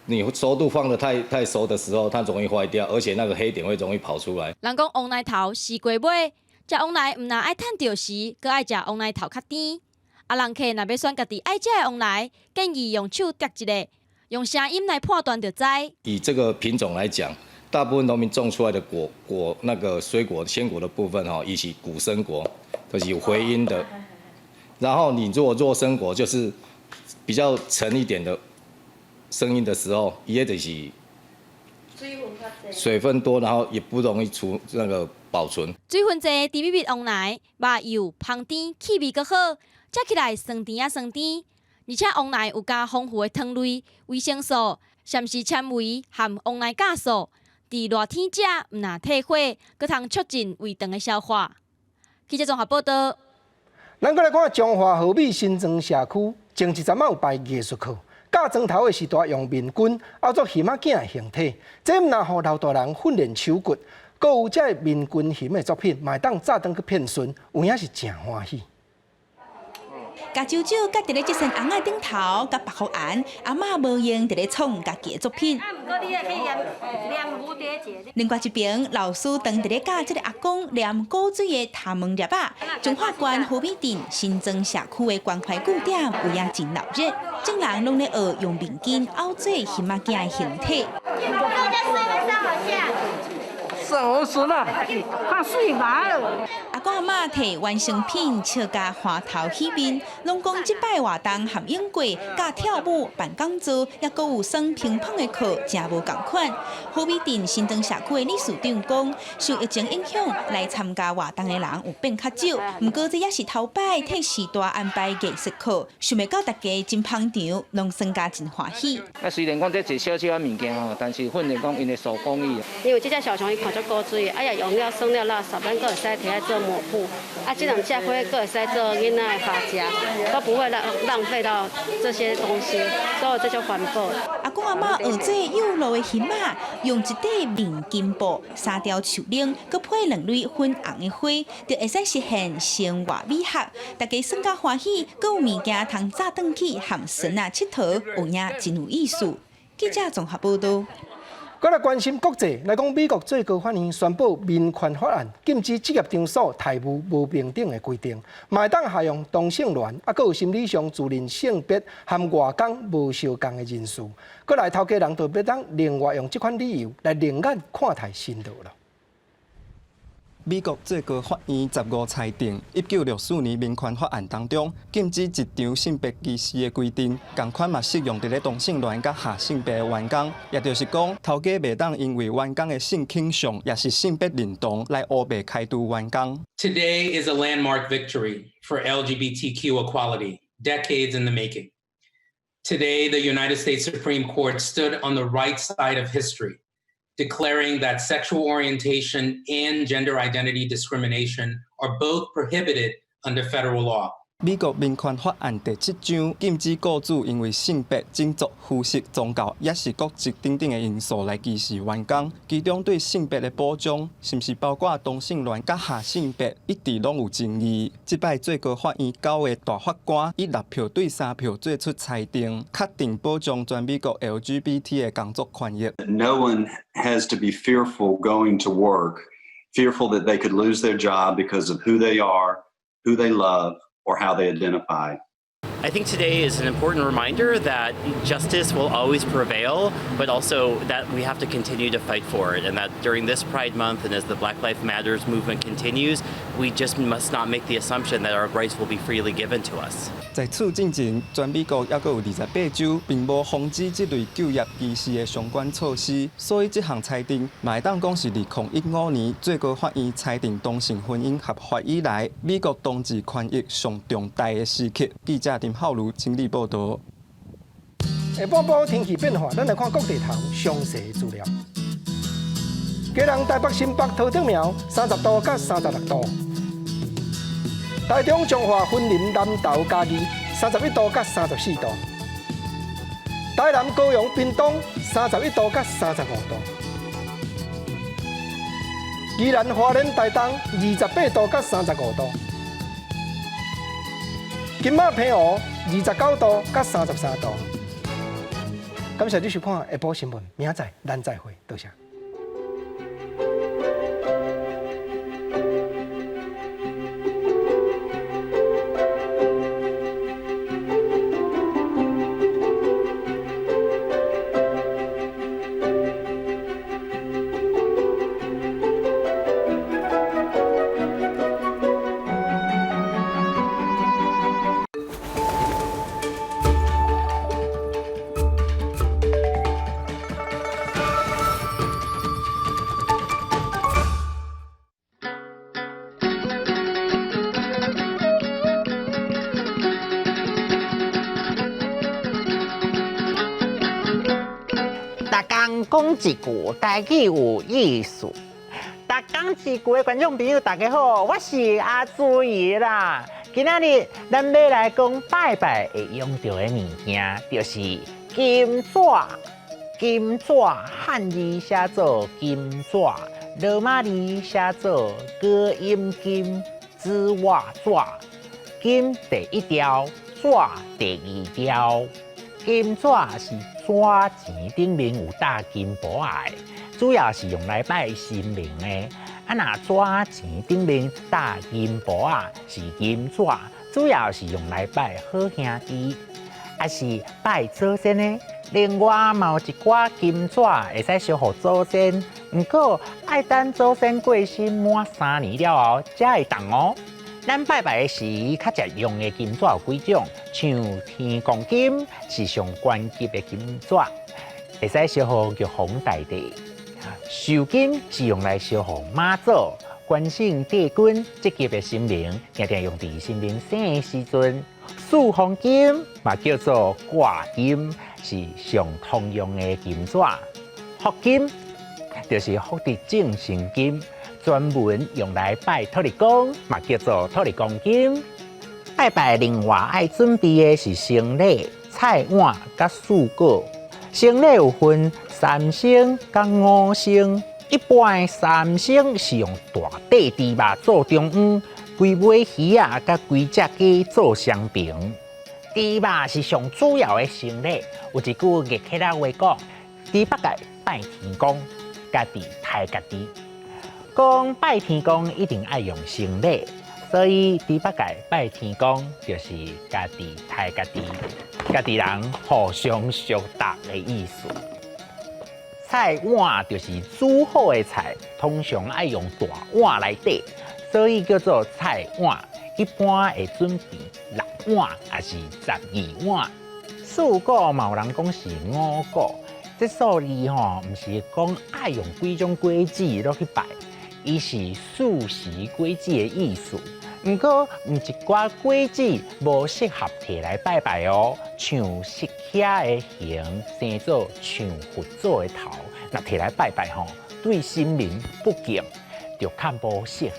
你熟度放得太熟的時候，它容易壞掉，而且那個黑點會容易跑出來。人講王梨頭絲瓜尾，食王梨毋但愛趁著時，閣愛食王梨頭較甜。啊，人客若欲選家己愛食的王梨，建議用手捏一下，用聲音來判斷就知。以這個品種來講，大部分農民種出來的果那個水果鮮果的部分吼，伊是鼓聲果，就是有回音的。然後你如果弱聲果，就是比較沉一點的聲音的時候，伊就是水分多，然後也不容易出那個保存。水分濟甜蜜蜜王梨，肉幼芳甜，氣味閣好，食起來酸甜仔酸甜。而且王梨有加豐富的糖類、維生素、膳食纖維含王梨酵素，佇熱天食毋但退火，閣通促進胃腸的消化。記者綜合報道。咱閣來看彰化和美新莊社區，前一陣仔有排藝術課，教磚頭的時代用麵筋拗做熊仔囝的形體，這毋但予老大人訓練手骨，閣有這个麵筋熊的作品，嘛會當紮轉去騙孫，有影是誠歡喜。共舅舅佮佇咧這扇尪仔頂頭，佮白福安阿嬤無閒佇咧創家己的作品。另外一邊，老師當佇咧教這个阿公念古錐的頭毛粒仔。彰化縣和美鎮新莊社區的關懷據點有影真鬧熱，眾人攏咧學用麵筋拗做熊仔囝的形體。手死了，怕水麻了。阿公阿嬤提完成品，笑甲歡頭喜面，攏講這擺活動含英過，教跳舞、辦講座，抑閣有耍乒乓的課，誠無仝款。和美鎮新莊社區的理事長講，受疫情影響，來參加活動的人有變較少，毋過這也是頭擺替時代安排藝術課，想袂到大家真捧場，攏耍甲真歡喜。啊，雖然講這一小小仔物件吼，但是訓練講𪜶的手工藝。因為這隻小熊伊看足古錐，啊也用了耍了垃圾，咱閣會使提來做抹布，啊這兩隻花閣會使做囡仔的髮夾，都不會浪費到這些東西，所以這就環保。阿公阿嬤學做幼路的熊仔，用一塊面巾布、三條樹奶，閣配兩蕊粉紅的花，就會使實現生活美學。大家耍甲歡喜，閣有物件通紮轉去，和孫仔𨑨迌，有影真有意思。記者綜合報道。閣來關心國際，來講美國最高法院宣布民權法案禁止職業場所待遇無平等的規定，嘛會當適用同性戀，啊，閣有心理上自認性別和外工無相仝的人士。閣來頭家人就欲當另外用這款理由來另眼看待新道囉。美國最高法院15裁定，1964年民權法案當中禁止職場性別歧視的規定，仝款嘛適用佇咧同性戀佮跨性別的員工，也就是講，頭家袂當因為員工的性傾向，抑是性別認同來烏白開除員工。 Today is a landmark victory for LGBTQ equality, decades in the making. Today, the United States Supreme Court stood on the right side of history, declaring that sexual orientation and gender identity discrimination are both prohibited under federal law. 美國民權法案第七章禁止雇主因為性別、種族、膚色、宗教，抑是國籍等等的因素來歧視員工。其中對性別的保障，是毋是包括同性戀佮跨性別，一直攏有爭議。這擺最高法院九个大法官以六票對三票做出裁定，確定保障全美國 LGBT 的工作權益。 No one has to be fearful going to work, fearful that they could lose their job because of who they are, who they love, or how they identify. I think today is an important reminder that justice will always prevail, but also that we have to continue to fight for it, and that during this Pride Month and as the Black Lives Matters movement continues, we just must not make the assumption that our rights will be freely given to us. 在此進前，全美國猶閣有28州並無防止這類就業歧視的相關措施，所以這項裁定嘛會當講是2015年最高法院裁定同性婚姻合法以來，美國同志權益上重大的時刻。記者林浩如整理報道。下晡晡天氣變化，咱來看各地頭詳細資料。基隆、台北、新北、桃竹苗30度佮36度。台中、彰化、雲林、南投、嘉義31度佮34度。台南、高雄、屏東31度佮35度。宜蘭、花蓮、台東28度佮35度。金馬、澎湖29度佮33度。感謝你收看下晡新聞，明仔載咱再會，多謝。逐工講一句，台語有意思。逐工一句的觀眾朋友，大家好，我是阿朱姨啦。今仔日咱欲來講拜拜會用著的物件，就是金紙。金紙漢字寫做金紙，羅馬字寫做高音金，紙襪紙。金第一調，紙第二調。金紙是紙錢頂面有貼金箔仔的，主要是用來拜神明的。啊，若紙錢頂面貼銀箔仔是銀紙，主要是用來拜好兄弟，抑是拜祖先的。另外嘛有一寡金紙會使燒予祖先，毋過愛等祖先過身滿3年了後才會當哦。咱拜拜的時，較常用的金紙有幾種，像天公金是上懸級的金紙，會使燒予玉皇大帝；壽金是用來燒予媽祖、關聖帝君這級的神明，定定用佇神明生的時陣。四方金嘛叫做掛金，是上通用的金紙。福金就是福德正神金。專門用來拜土地公，嘛叫做土地公金。拜拜另外愛準備的是牲禮、菜碗佮水果。牲禮有分三牲佮五牲，一般的三牲是用大塊豬肉做中央，幾尾魚仔佮幾隻雞做雙爿。豬肉是上主要的牲禮。有一句客家話講：豬八戒拜天公，家己刣家己。講拜天公一定愛用牲禮，所以豬八戒拜天公就是家己刣家己，家己人互相相搭的意思。菜碗就是煮好的菜，通常愛用大碗來綴，所以叫做菜碗。一般會準備六碗，抑是12碗。四果嘛有人講是五果，這數字吼，毋是講愛用幾種果子落去拜。伊是四時果子的意思，毋過毋一寡果子無適合提來拜拜哦，像釋迦的形生做像佛祖的頭，若提來拜拜吼，對神明不敬，就較無適合。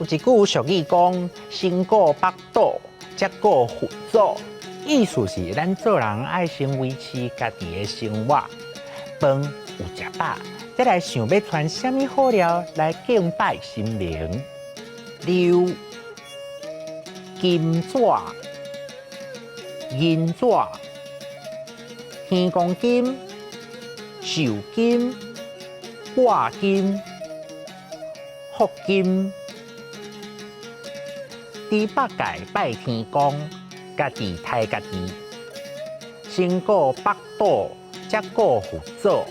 有一句俗語講：先顧腹肚，才顧佛祖，意思是咱做人愛先維持家己的生活，飯有食飽。再來想欲穿啥物好料來敬拜神明，溜金紙、銀紙、天公金、壽金、掛金、福金。豬八戒拜天公，家己刣家己，先顧腹肚，才顧佛祖。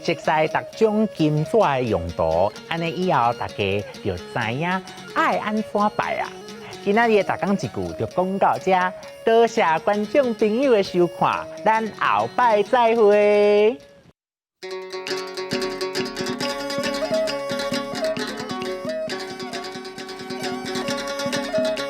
熟悉逐種金紙的用途，按呢以後大家就知影愛按怎拜啊。今仔日的逐工一句就講到遮，多謝觀眾朋友的收看，咱後擺再會。